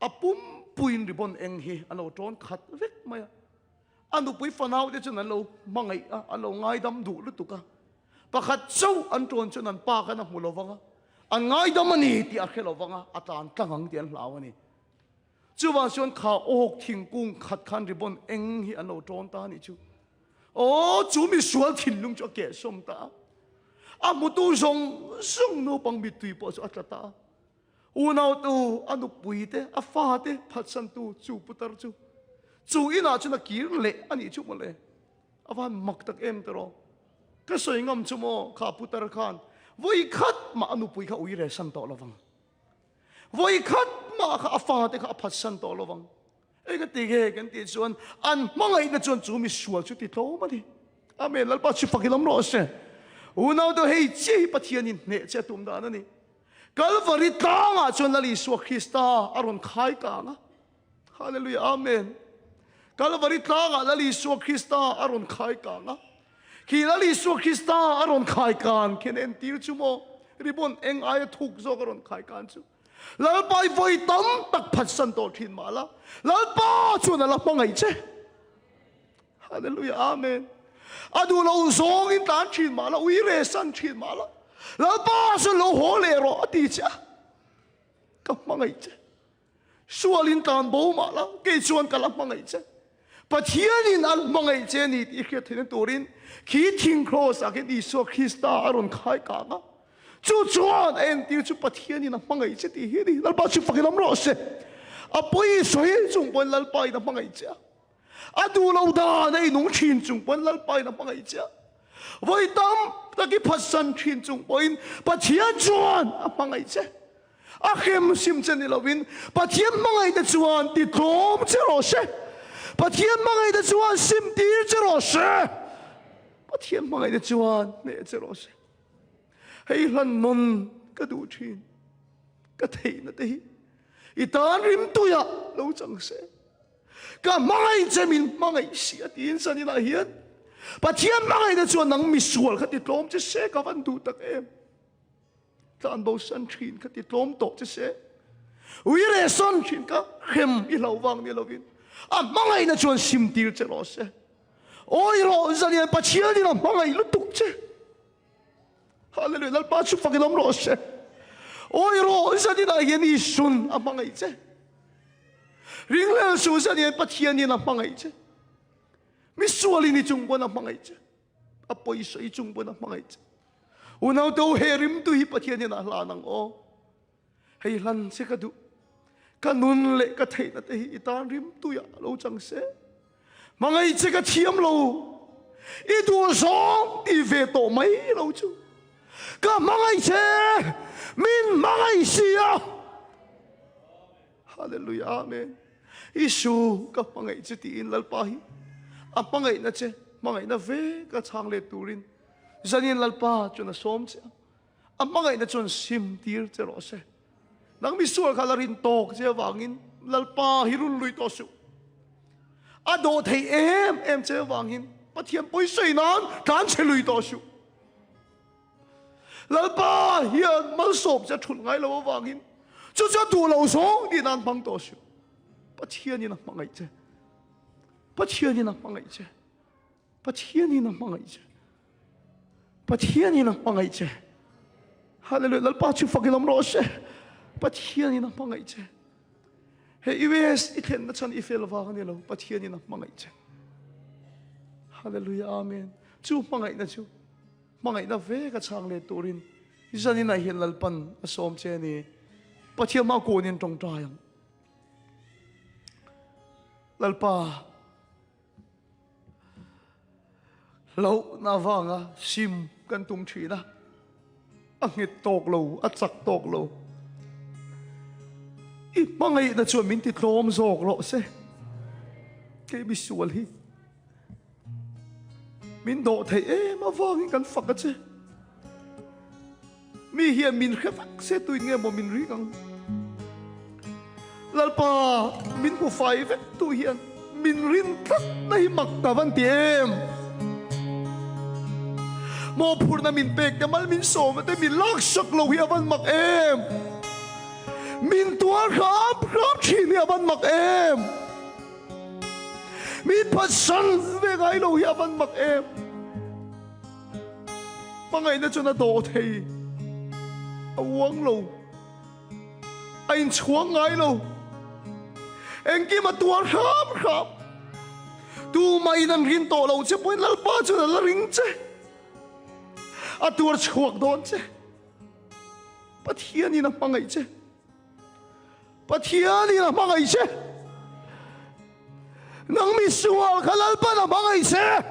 a pumpuiin ribbon eng hi an lo tawn khat vek mai a. A nupui fanau te chuan an lo hmangaih a, an lo ngaidam duh lutuk a. Pakhat chauh an tawn chuan an pa khan a hmu lovang a, an ngaidam a ni tih a hre lovang a, a tlan tlang ang tih an hlau a ni. Chuvang chuan kha awk thingkung khat khan ribbon eng hi an lo tawn ta a nih chu. Aw, chu misual thinlung chu a kehsawm ta a. A hmutu zawng zawng naupang mittui pawh chu a tla ta a. Unautu, a nupui te, a fa te phatsantu chu putar chu chu inah chuan a kir leh a nih chu mawle. A van mak tak em tiraw? Ka sawi ngam chu maw kha putar khan vawi khat mah a nupui kha ui reh san tawh lovang. Vawi khat mah kha a fa te kha a phatsan tawh lovang. Eng a ti nge kan tih chuan an hmangaihna chuan chu misual chu ti tlawm a ni. Amen. Lalpa chu fak i lam rawh se. Unau te hei chiah hi Pathianin hneh che a tum dan a ni. Kalvari tlangah chuan Lal Isua Krista a rawn khai kang a. Hallelujah. Amen. Kalvari tlangah Lal Isua Krista a rawn khai kang a. Khi Lal Isua Krista a rawn khai kan khian entir chu maw? Ribbon eng aia thuk zawk a rawn khai kan chu. Lalpa i vawi tam tak phatsan tawh thin mah la, Lalpa chuan a la hmangaih che. Hallelujah, Amen. A duh lo zawngin tlan thin mah la, ui re san thin mah la, Lalpa chuan lo haw leh rawh a ti che a. Ka hmangaih che. Sualin tlan bo mah la, kei chuan ka la hmangaih che. Pathianin an hmangaih che a ni tih i hriat theihna turin khi thing kraws ah khian Isua Krista a rawn khai kang a. Chu chuan a entir chu Pathianin a hmangaih che tih hi a ni. Lalpa chu fakin awm rawh se. A pawi i sawi chung pawhin Lalpa in a hmangaih che a. A duh lo dan a inung thin chung pawhin Lalpa in a hmangaih che a. Vawi tam tak i phatsan thin chung pawhin Pathian chuan a hmangaih che. A hrem sim che ni lovin Pathian hmangaihna chuan ti tlawm che rawh se. Pathian hmangaihna chuan sim tir che rawh se. Pathian hmangaihna chuan hneh che rawh se. Hei hlan nawn ka duh thin. Ka theihna te hi i tan rimtuiah lo chang se. Ka hmangaih che min hmangaih si a tiin zaninah hian Pathian hmangaihna chuan nang misual kha ti tlawm che se ka van duh tak em. Tlanbo san thin kha ti tlawm tawh che se. Ui reh san thin kha hrem i hlo vang ni lovin a hmangaihna chuan sim tir che rawh se. Awi rawh zanian Pathianin a hmangaih lutuk che. Hallelujah Lalpa chu fakin awm rawh se. Awi rawh zaninah hian Isun a hmangaih che. Ringlel su zanian Pathianin a hmangaih che. Misualin i chung pawn a hmangaih che. A pawisa i chung pawn a hmangaih che. Unau te u he rimtu hi Pathian hian a hlan ang aw. Hei hlan che ka duh. Ka nun leh ka theihna te hi i tan rimtuiah lo chang se. Hmangaih che ka thiam lo. I duh zawng ti ve tawh mai lo chu. Ka hmangaih che min hmangaih si a. Hallelujah Amen. Isu ka hmangaih che tiin Lalpa hi a hmangaihna che hmangaihna ve ka chhang let turin zanin Lalpa chuan a sawm che a. A hmangaihna chuan sim tir che rawh se. Nang misual kha la rin tawk che avangin Lalpa hi run lui tawh suh. A dawh thei em em che avangin Pathian pawisawi nan tlan chhe lui tawh suh. Lalpa hian malsawm che a thulh ngai lo avangin chu chu a duh lo zawng tih nan hmang tawh suh. Pathianin a hmangaih che. Pathianin a hmangaih che. Pathianin a hmangaih che. Pathianin a hmangaih che. Hallelujah. Lalpa chu fakin awm rawh se. Pathianin a hmangaih che. He US i thlenna chhan i fel vang a ni lo. Pathianin a hmangaih che. Hallelujah. Amen. Chu hmangaihna chu hmangaihna ve ka chhang leh turin zanin ah hian Lalpan a sawm che a ni. Pathian hma kunin tawngtai ang. Lalpa Hlauhna avanga sim kan tum thin a, a nghet tawk lo, a chak tawk lo. I hmangaihna chuan min ti tlawm zawk rawh se. Kei misual hi min dawh theih em avangin kan fak a che. Mi hian min hre vek se tuin nge maw min ring ang? Lalpa, min hmu fai vek tu hian min rin tlat na hi mak ta van ti em? Mawhphurhna min pek te mal min sawm te min laksak lo hi a van mak em! Min tuar hram hram thin hi a van mak em! Min phatsan ve ngai lo hi a van mak em! Hmangaihna chuan a dawh thei, a uang lo, a inchhuang ngai lo. Engkim a tuar hram hram. Tumah in an rin tawh lo che pawhin Lalpa chuan a la ring che. A tuar chhuak dawn che. Pathianin a hmangaih che. Pathianin a hmangaih che. Nang misual kha Lalpan a hmangaih che.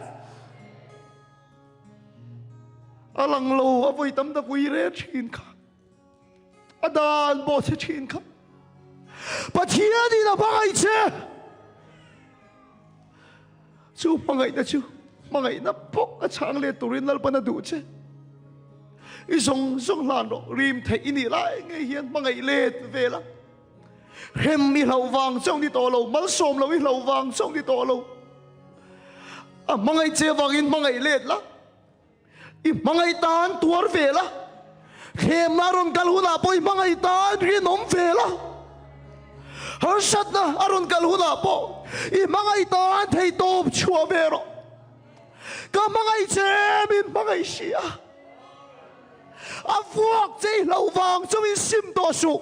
A lang lo a vawi tam tak ui re thin kha. A dan pawh che thin kha. Pathianin a hmangaih che. Chu hmangaihna chu hmangaihna bawk a chhang let turin Lalpan a duh che. I zawng zawng hlan rawh, rim theih i nih lai ngei hian hmangaih let ve la. Hrem i hlauh vang chauh ni tawh lo, malsawm lo i hlauh vang chauh ni tawh lo. A hmangaih che vangin hmangaih let la. I hmangaih tan tuar ve la, thlemna a rawn kal hunah pawh i hmangaih tan rinawm ve la, harsatna a rawn kal hunah pawh i hmangaih tan theihtawp chhuah ve rawh. Ka hmangaih che min hmangaih si a, a vuak che i hlauh vang chauhin sim tawh suh.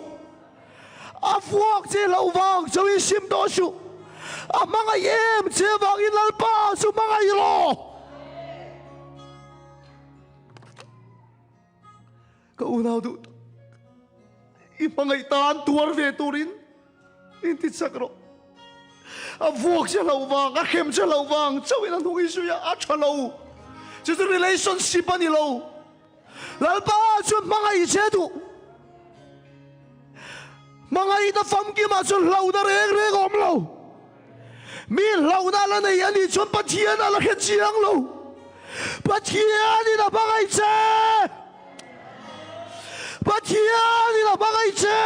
A vuak che hlauh vang chauhin sim tawh suh. A hmangaih em che vangin Lalpa chu hmangaih rawh. Ka unau duh tak, i hmangaih tan tuar ve turin inti chak rawh. A vuak che hlauh vang, a hrem che hlauh vang chauhin a hnung i zui a, a tha lo. Chu chu relationship a ni lo. Lalpa chuan hmangaih che duh. Hmangaihna famkimah chuan hlauhna reng reng a awm lo. Mi hlauhna la nei a nih chuan Pathian a la hre chiang lo. Pathianin a hmangaih che! Pathianin a hmangaih che!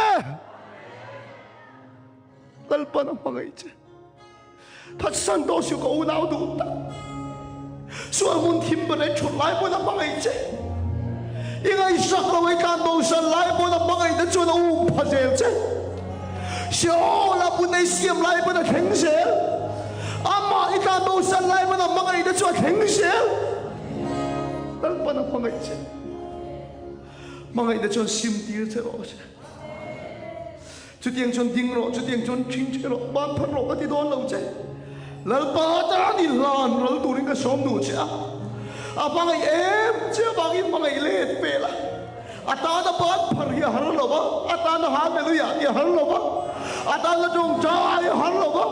Lalpan a hmangaih che. Phatsan tawh suh ka unau duh tak. Sual hmun thim ber ei thut lai pawn a hmangaih che. I ngaihsak lo ei tlan bo san lai pawn a hmangaih te chuan a um pha zel che. Seol a bun ei siam lai pawn a thleng zel. Amah i tlan bo san lai pawn a hmangaih te chu a thleng zel. Lalpan a hmangaih che. Hmangaih te chuan sim tir che rawh se. Chutiang chuan ding rawh, chutiang chuan ṭhing ṭhe rawh, ban phar rawh ka ti dawn lo che. Lalpa tan i hlan ral turin ka sawm duh che a, a hmangaih em che avangin hmangaih let ve la. A tana ban phar hi a har lo va, a tana Hallelujah tih a har lo va, a tana ṭawngṭai a har lo va.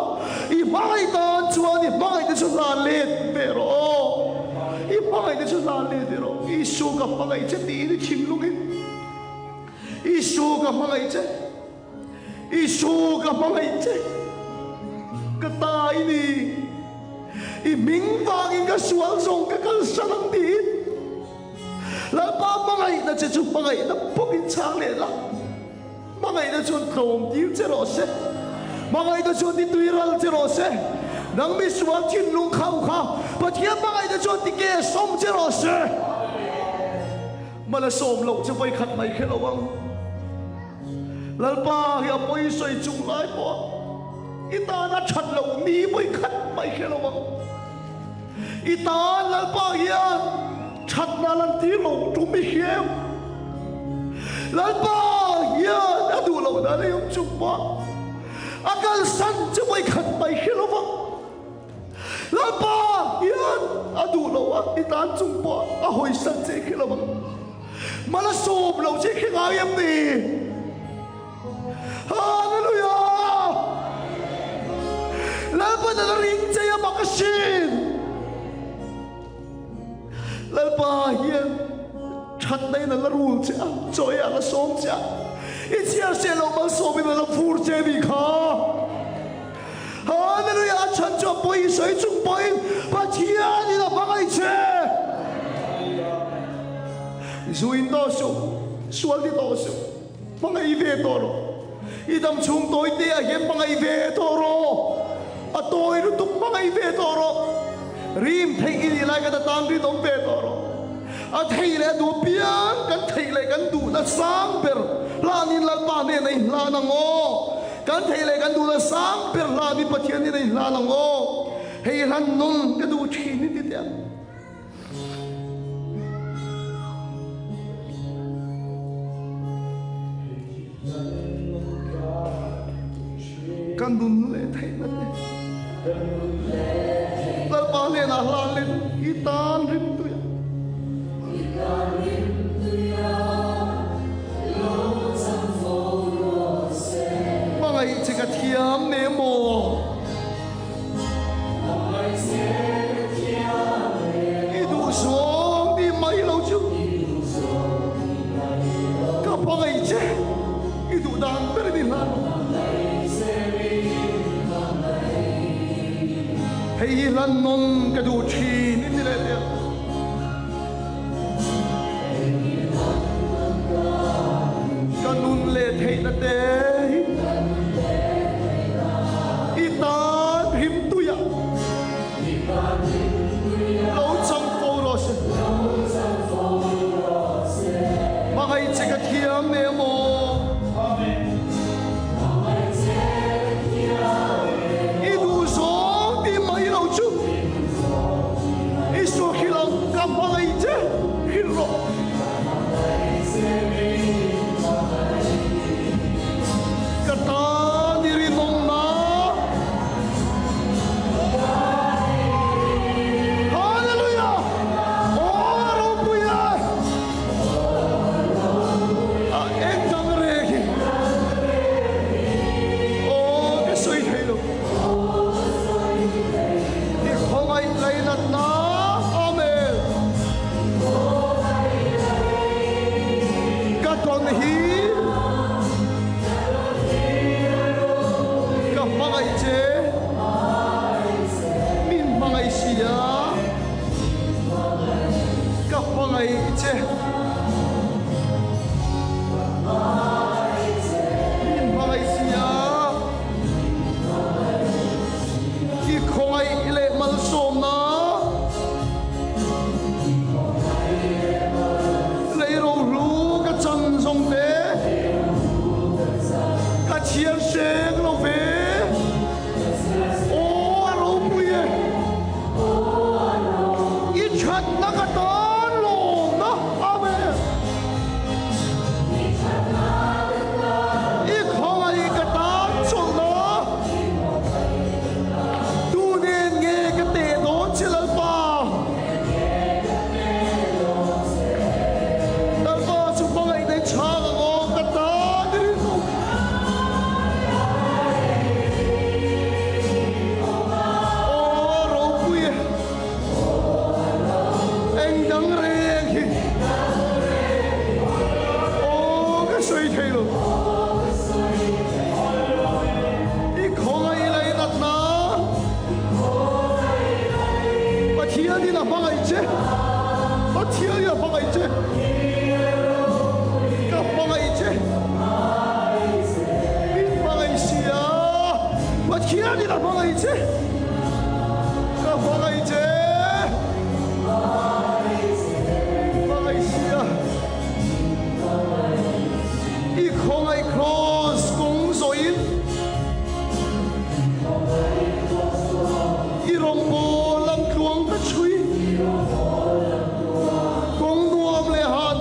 I hmangaih tan chuan i hmangaih te chu hlan let ve rawh aw. I hmangaih te chu hlan let ve rawh. Isua ka hmangaih che tiin i thinlungin. Isu ka hmangaih che, Isu ka hmangaih che, ka ta i ni, i hming vangin ka sual zawng ka kalsan ang tiin Lalpa hmangaihna che chu hmangaihna bawkin chhang leh la, hmangaihna chuan tlawm tir che rawh se, hmangaihna chuan ti tui ral che rawh se, nang mi sual thinlung khau kha Pathian hmangaihna chuan ti ke sawm che rawh se. Mal a sawm loh chu vawikhat mai khe lo ang. Lalpa hi a pawi sawi chung lai pawh i tan a that loh ni vawikhat mai khe lo ang. I tan Lalpa hian thatna lan tir lo tum i hriau. Lalpa hian a duh loh dan ei awm chung pawh a kalsan chu vawikhat mai hre lo vang. Lalpa hian a duh lo a, i tan chung pawh a hawisan che khi lo ang. Mal a sawm lo che khi ngai em ni? Hallelujah! Lalpa dan a ring che a mak asin. Lalpa hian thatna in a la rul che a, chaw ei a la sawm che a, i chhiar se lo malsawmin a la vur che ni kha. Hallelujah! A chhan chu a pawi sawi chung pawhin Pathianin a hmangaih che. Zu in tawh suh, sual ti tawh suh, hmangaih ve tawh rawh. I dam chhung tawi te ah hian hmangaih ve tawh rawh. A tawi lutuk hmangaih ve tawh rawh. Rim theih i nih lai kha ta tan rinawm ve tawh rawh. A theih leh a duh apiang kan theih leh kan duhna sang ber hlanin Lalpa hnenah i hlan ang aw. Kan theih leh kan duhna sang ber hlanin Pathian hnenah i hlan ang aw. Hei hlan nun ka duh thin i ti teh ang. Ka nun leh theihna te Lalpa hnenah hlan leh i tan rimtuia. Hmangaih che ka thiam ne maw? I duh zawng tih mai lo chu ka hmangaih che, i duh dan ber in i hlan lo. Hei hi hlan nawn ka duh thin i ti leh teh a. Ka nun leh theihna te hi i tan him tuiah lo chang fo rawh se. Hmangaih che ka thiam hle maw? I duh zawng tih mai lo chu. Isua hrilh ang ka hmangaih che hrilh rawh. Ka tan i rinawmna. Hallelujah! Aw a ropui e! A eng dang reng hi. Aw ka sawi thei lo. I khawngaih lainatna Amen. Ka tawn hi ka hmangaih che min hmangaih sia ka hmangaih che min hmangaih sia. I khawngaih leh malsawmna lei rohlu ka chan zawng te ka chhiar hreng lo ve. Aw a ropui e, i thatna ka tan lawmna. Amen. I khawngaih ka tan chawlhna tu nen nge ka teh dawn che Lalpa? Lalpa chu hmangaih nei chhang ang aw ka tan i rinawm. Aw ropui e. Eng dang reng hi aw ka sawi thei lo. I khawngaih lainatna Pathianin a hmangaih che, Pathianin a hmangaih che, ka hmangaih che, min hmangaih sia, Pathianin a hmangaih che. Ka hmangaih che. Hmangaih sia. I khawngaih kraws kawng zawhin i rawngbawl lam tluang ka chhui. Kawng nuam leh ha.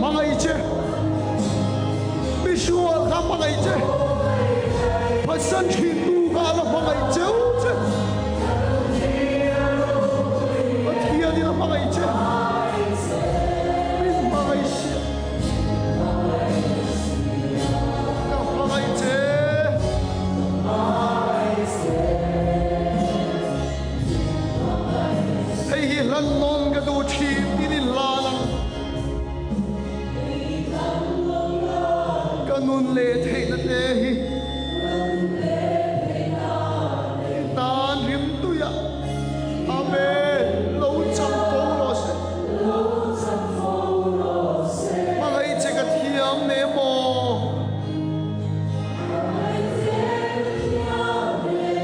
hmangaih che. Misual kha hmangaih che. Phatsan thintu kha a la hmangaih cheu che. Pathian in a hmangaih che. Min hmangaih sia. Ka hmangaih che. Hei hi hlan nawn ka duh thin tin in hlan ang. Ka nun leh theihna te hi i tan rim tuiah Amen lo chang fo rawh se. Hmangaih che ka thiam ne maw?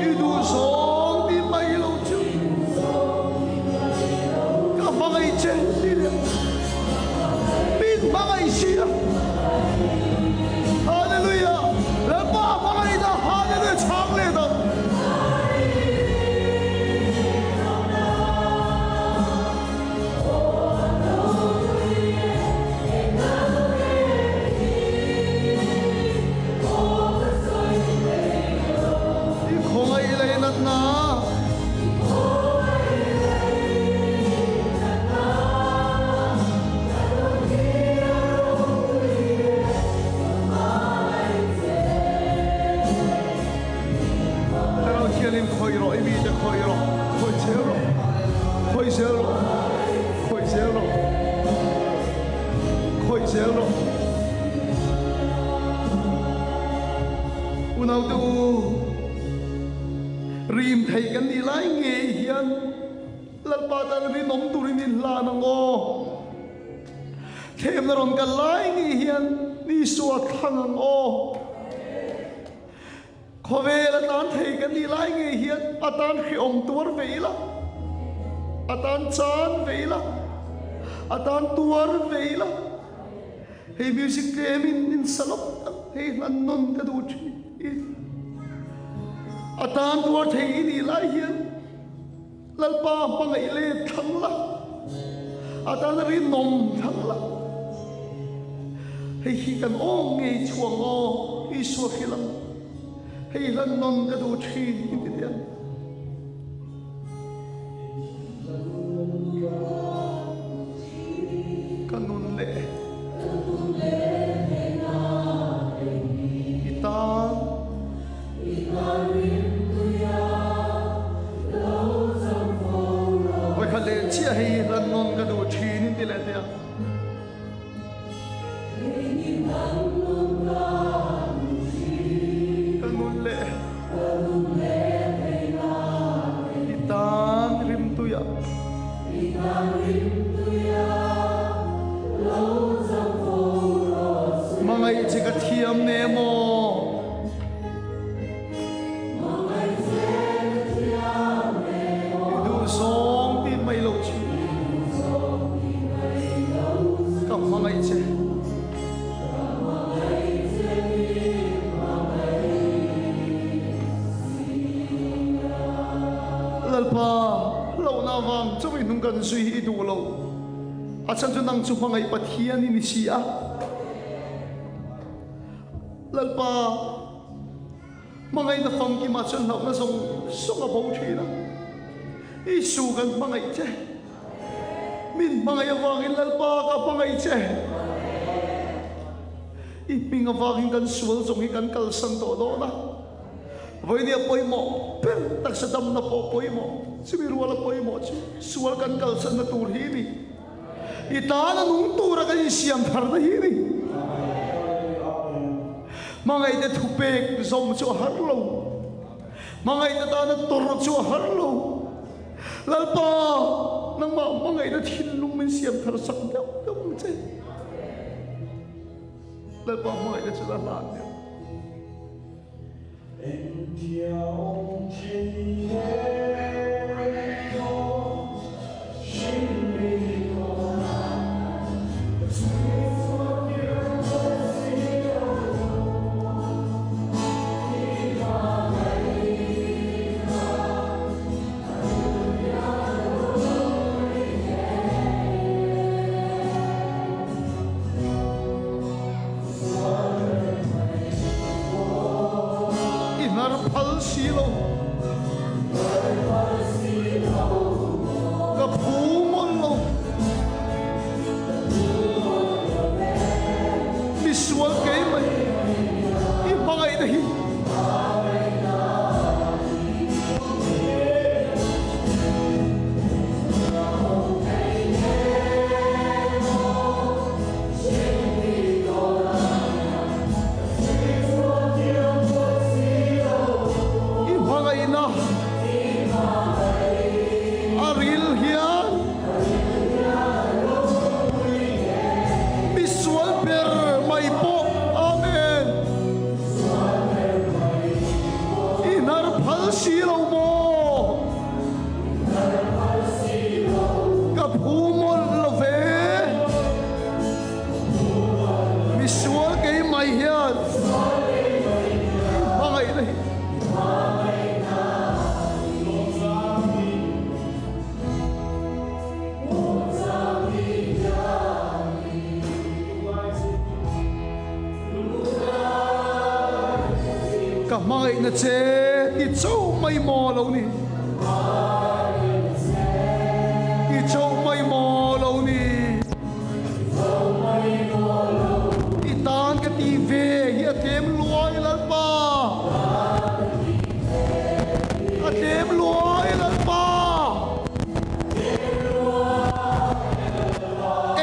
I duhzawng ti mai lo chu ka hmangaih che ti leh min hmangaih si a. Hallelujah! Lalpa hmangaih dah Hallelujah chhang leh dah. I khawngaih lei natna. Thlarau Thianghlim khawih rawh, i mite khawih rawh, khawih zel rawh, khawih zel rawh, khawih zel rawh, khawih zel rawh. Unaute u, rim thei kan nih lai ngei hian Lalpa tan rinawm turin in hlan ang aw. Thlemna rawn kal lai ngei hian Isua thlang ang aw. Khawvel a tan thei kan nih lai ngei hian a tan hrehawm tuar ve ila, a tan chan ve ila, a tan tuar ve ila. Hei music tlem in in sa lawk tak hei hlan nawn ka duh thin. A tan tuar thei i nih lai hian Lalpa hmangaih let thlang la, a tan rinawm thlang la. Hei hi kan awm ngei chhuang aw, Isua hrilh ang. Hei hlan nawn ka duh thin i ti diam. Ka nun leh i tan. Vawikhat leh chiah hei hlan nawn ka duh thin in ti leh teh a. Ka nun leh i tan rimtuiah. Hmangaih che ka thiam ne maw? I duhzawng ti mai lo chu ka hmangaih che. Lalpa, hlauhna avang chauhin hnung kan zui hi i duh lo. A chhan chu nang chu hmangaih Pathian i ni si a. Lalpa, hmangaihna famkimah chuan hlauhna zawng zawng a bo thin a. Isu kan hmangaih che. Min hmangaih avangin Lalpa ka hmangaih che. I hming avangin kan sual zawng hi kan kalsan tawh dawn a. Vawinia pawimawh ber taksa damna pawh pawimawh, chumi ruala pawimawh chu sual kan kalsanna tur hi ni. I tana nung tura kan insiam tharna hi ni. Hmangaihte thupek zawm chu a har lo. Hmangaihte tana tawrh chu a har lo. Lalpa, nangmah hmangaihna thinlung min siam thar sak deuh deuh ang che. Lalpa hmangaihna chu la hlan deuh. Engtia awm thei emaw hring mi kawng ka chhui chhuak tir tawh si lo i hmangaih kha a duhliah lo rei e. hmangaihna che ti chauh mai maw lo ni? Ti chauh mai maw lo ni? I tan ka tih ve hi a tlem luai Lalpa. A tlem luai Lalpa.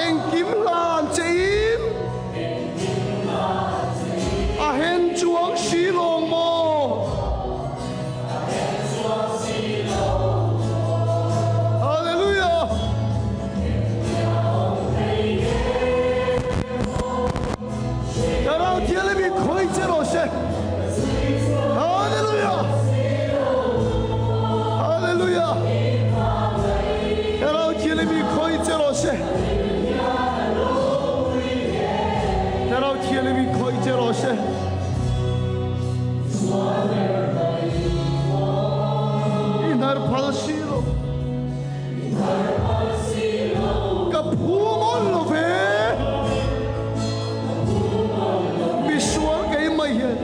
Engkim hlan che in a hen chuang si lawng maw? Hallelujah! Thlarau Thianghlim khawih che rawh se. Hallelujah! Hallelujah! Thlarau Thianghlim khawih che rawh se. Thlarau Thianghlim khawih che rawh se. I hnar phal si lo. Ka phu mawlh lo ve. Misual keimah hian.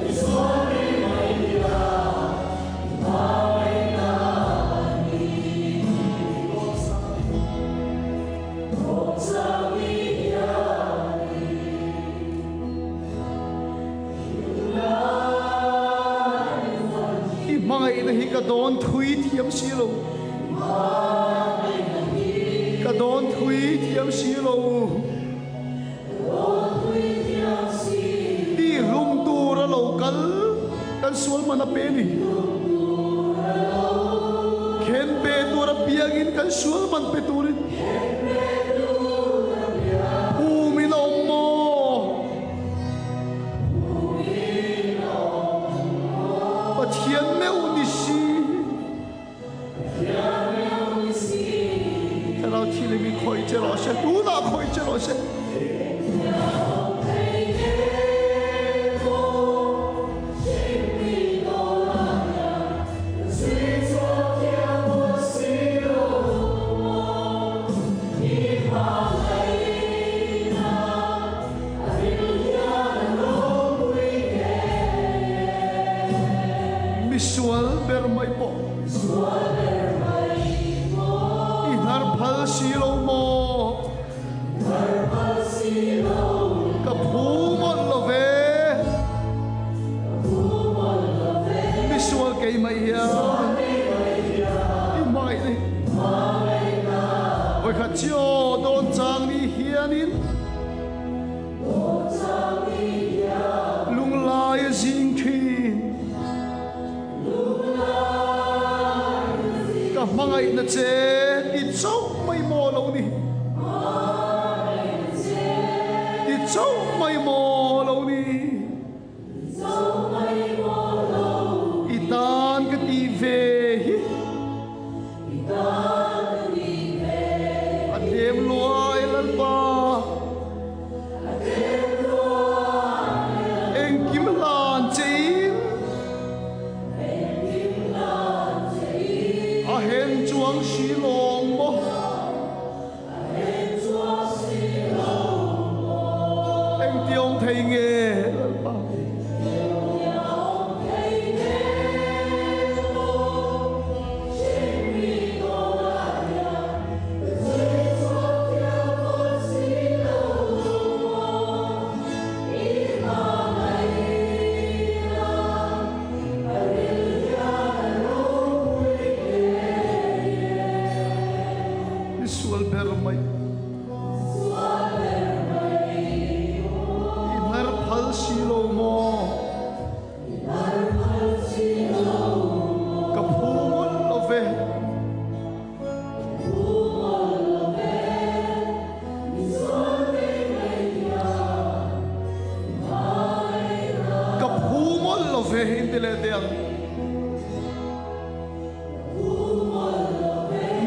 I hmangaihna hi ka dawn thui thiam si lo. Ka dawn thui thiam si lo. Ti hlum tur a lo kal kan sual man a pe ni. Khen pe tur a piangin kan sual man pe turin. Phumin a awm maw? Pathian meuh ni si. Thlarau thil in khawih che rawh se, tunah khawih che rawh se. Misual ber mai pawh. I hnar phal si lo maw? Ka phu mawlh lo ve. Misual keimah hian i hmangaih ni. Vawikhat chiaw dawn chang ni hianin lunglai a zing thin. Ka hmangaihna che ti chauh mai maw lo ni? Ti chauh mai maw lo ni? I tan ka tih ve hi. A tlem luai Lalpa. Engkim hlan che in. A hen chuang si lawng maw? Engtiawm thei nge Lalpa? I sual ber mai. I hnar phal si lo maw? Ka phu mawlh lo ve. Ka phu mawlh lo ve in ti leh teh ang.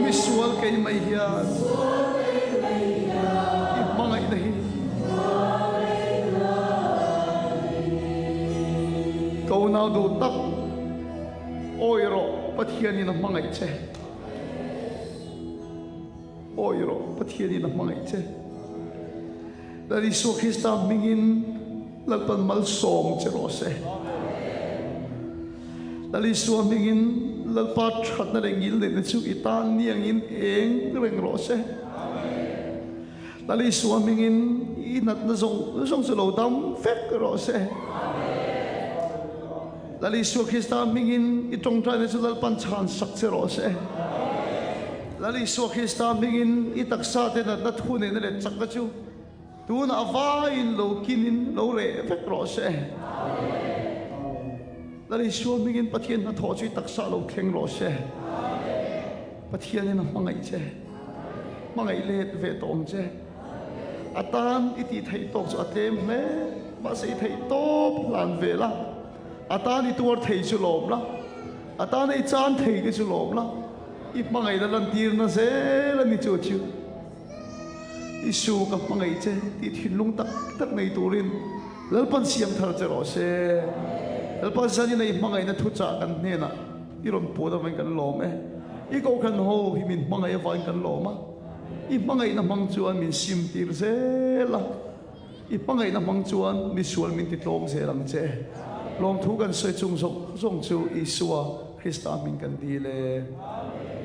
Misual kei mai hian i hmangaihna hi ka unau duh tak awi rawh Pathianin a hmangaih che. Awi rawh Pathianin a hmangaih che. Lal Isua Krista hmingin Lalpan malsawm che rawh se. Lal Isua hmingin Lalpa thatna leh ngilneihna chu i tan ni angin eng reng rawh se. Lal Isua hmingin i natna zawng zawng chu lo dam vek rawh se. Lal Isua Krista hmingin i tawngtaina chu Lalpan chhan sak che rawh se. Lal Isua Krista hmingin i taksa te natna thu neihna leh chakna chu tunah vaiin lo kinin lo reh vek rawh se. Lal Isua hmingin Pathian hnathawh chu i taksa lo thleng rawh se. Pathianin a hmangaih che. Hmangaih let ve tawh ang che. A tan i tih theih tawk chu a tlem hle, mahse i theih tawp hlan ve la. A tan i tuar thei chu lawm la, a tana i chan thei te chu lawm la, i hmangaihna lantirna zel a ni chu chu. Isu ka hmangaih che tih thinlung tak tak nei turin Lalpan siam thar che rawh se. Lalpa zanin a i hmangaihna thuchah kan hnenah i rawn puan avangin kan lawm e. I kohhran ho hi min hmangaih avangin kan lawm a. I hmangaihna hmang chuan min sim tir zel a, i hmangaihna hmang chuan misual min ti tlawm zel ang che. Lawmthu kan sawi chung zawng zawng chu Isua Krista hming kan dil e.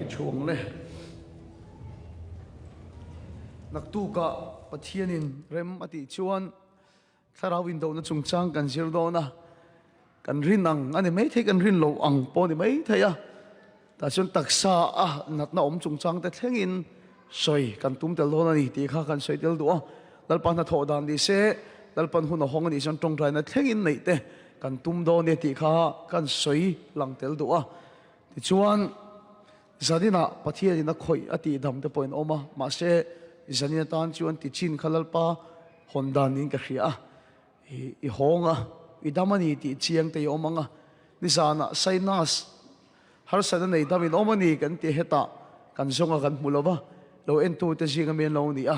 I thuang le. Naktukah Pathianin rem a tih chuan Thlarau indohna chungchang kan zir dawn a, kan rin ang a ni maithei, kan rin lo ang pawh a ni maithei a, tah chuan taksa a natna awm chungchang te thlengin sawi kan tum tel dawn a ni tih kha kan sawi tel duh a. Lalpa hnathawh dan ni se, Lalpan hun a hawng a nih chuan tawngtaina thlengin neih te kan tum dawn e tih kha kan sawi lang tel duh a. Tichuan, zaninah Pathianin a khawih a tih dam te pawh in awm a, mahse zanin atan chuan tichin kha Lalpa hawn dan niin ka hria a, i hawng a, i dam a ni tih chiang te i awm ang a, nizanah sinus harsatna nei dam in awm a ni kan ti hetah kan zawnga kan hmu lo va, lo entute zinga mi an lo ni a,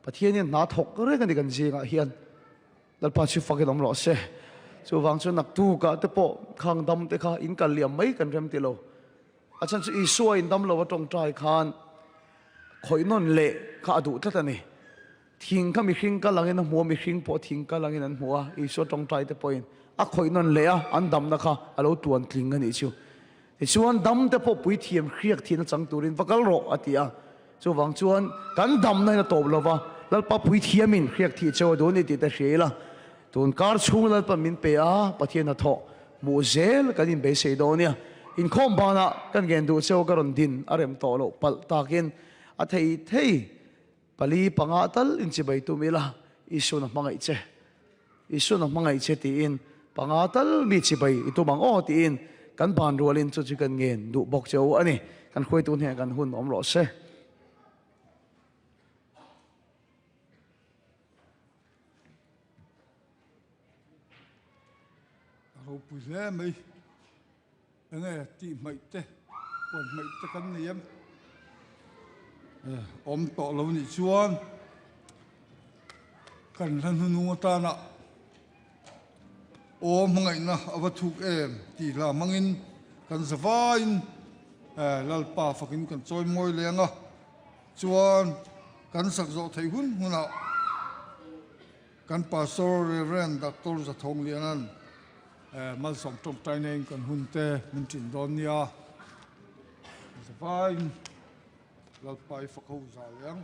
Pathianin hna thawk reng a ni kan zingah hian. Lalpa chu fakin awm rawh se. Chuvang chuan naktukah te pawh khang dam te kha in kal liam mai kan rem ti lo. A chhan chu Isua in dam lo a tawngtai khan khawih nawn leh kha a duh tlat a ni. Thing kha mihring kal angin a hmu a, mihring pawh thing kal angin an hmu a, Isua tawngtai te pawhin a khawih nawn leh a, an damna kha a lo tuan tling a nih chu. Tichuan dam te pawh puithiam hriak thihna chang turin va kal rawh a ti a. Chuvang chuan kan damna in a tawp lo va, Lalpa puithiamin hriak thih cheu a duh a ni tih te hria ila, tun kar chhung Lalpan min pe a, Pathian hnathawh hmuh zel kan inbeisei dawn nia. Inkhawm banah kan ngen duh cheu ka rawn din a rem tawh loh palh takin a thei thei pali panga tal inchibai tum ila, Isuan a hmangaih che. Isuan a hmangaih che tiin panga tal mi chibai i tum ang aw tiin kan ban rualin chu chu kan ngen duh bawk che u a ni. Kan hruaitu hnenah kan hun awm rawh se. A ropui hle mai. Enge tih hmaih te, puan hmaih te kan nei em? Awm tawh lo nih chuan kan hla hnunung atana aw hmangaihna a va thuk em tih hla hmangin kan zavaiin Lalpa fakin kan chawi mawi leng a, chuan kan sak zawh theih hun hunah kan Pastor Rev. Doctor Zathawng Liana'n Malsawm tawngtai neiin kan hun te min ṭin dawn nia. Zavaiin Lalpa i fak ho za leh ang.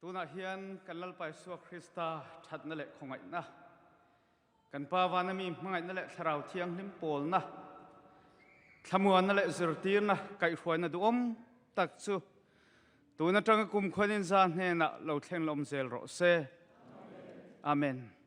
Tunah hian kan Lalpa Isua Krista thatna leh khawngaihna, kan Pa vana mi hmangaihna leh Thlarau Thianghlim pawlna, thlamuanna leh zirtirna kaihhruaina duhawm tak chu tun atanga kum khuanin za hnenah lo thleng lawm zel rawh se. Amen.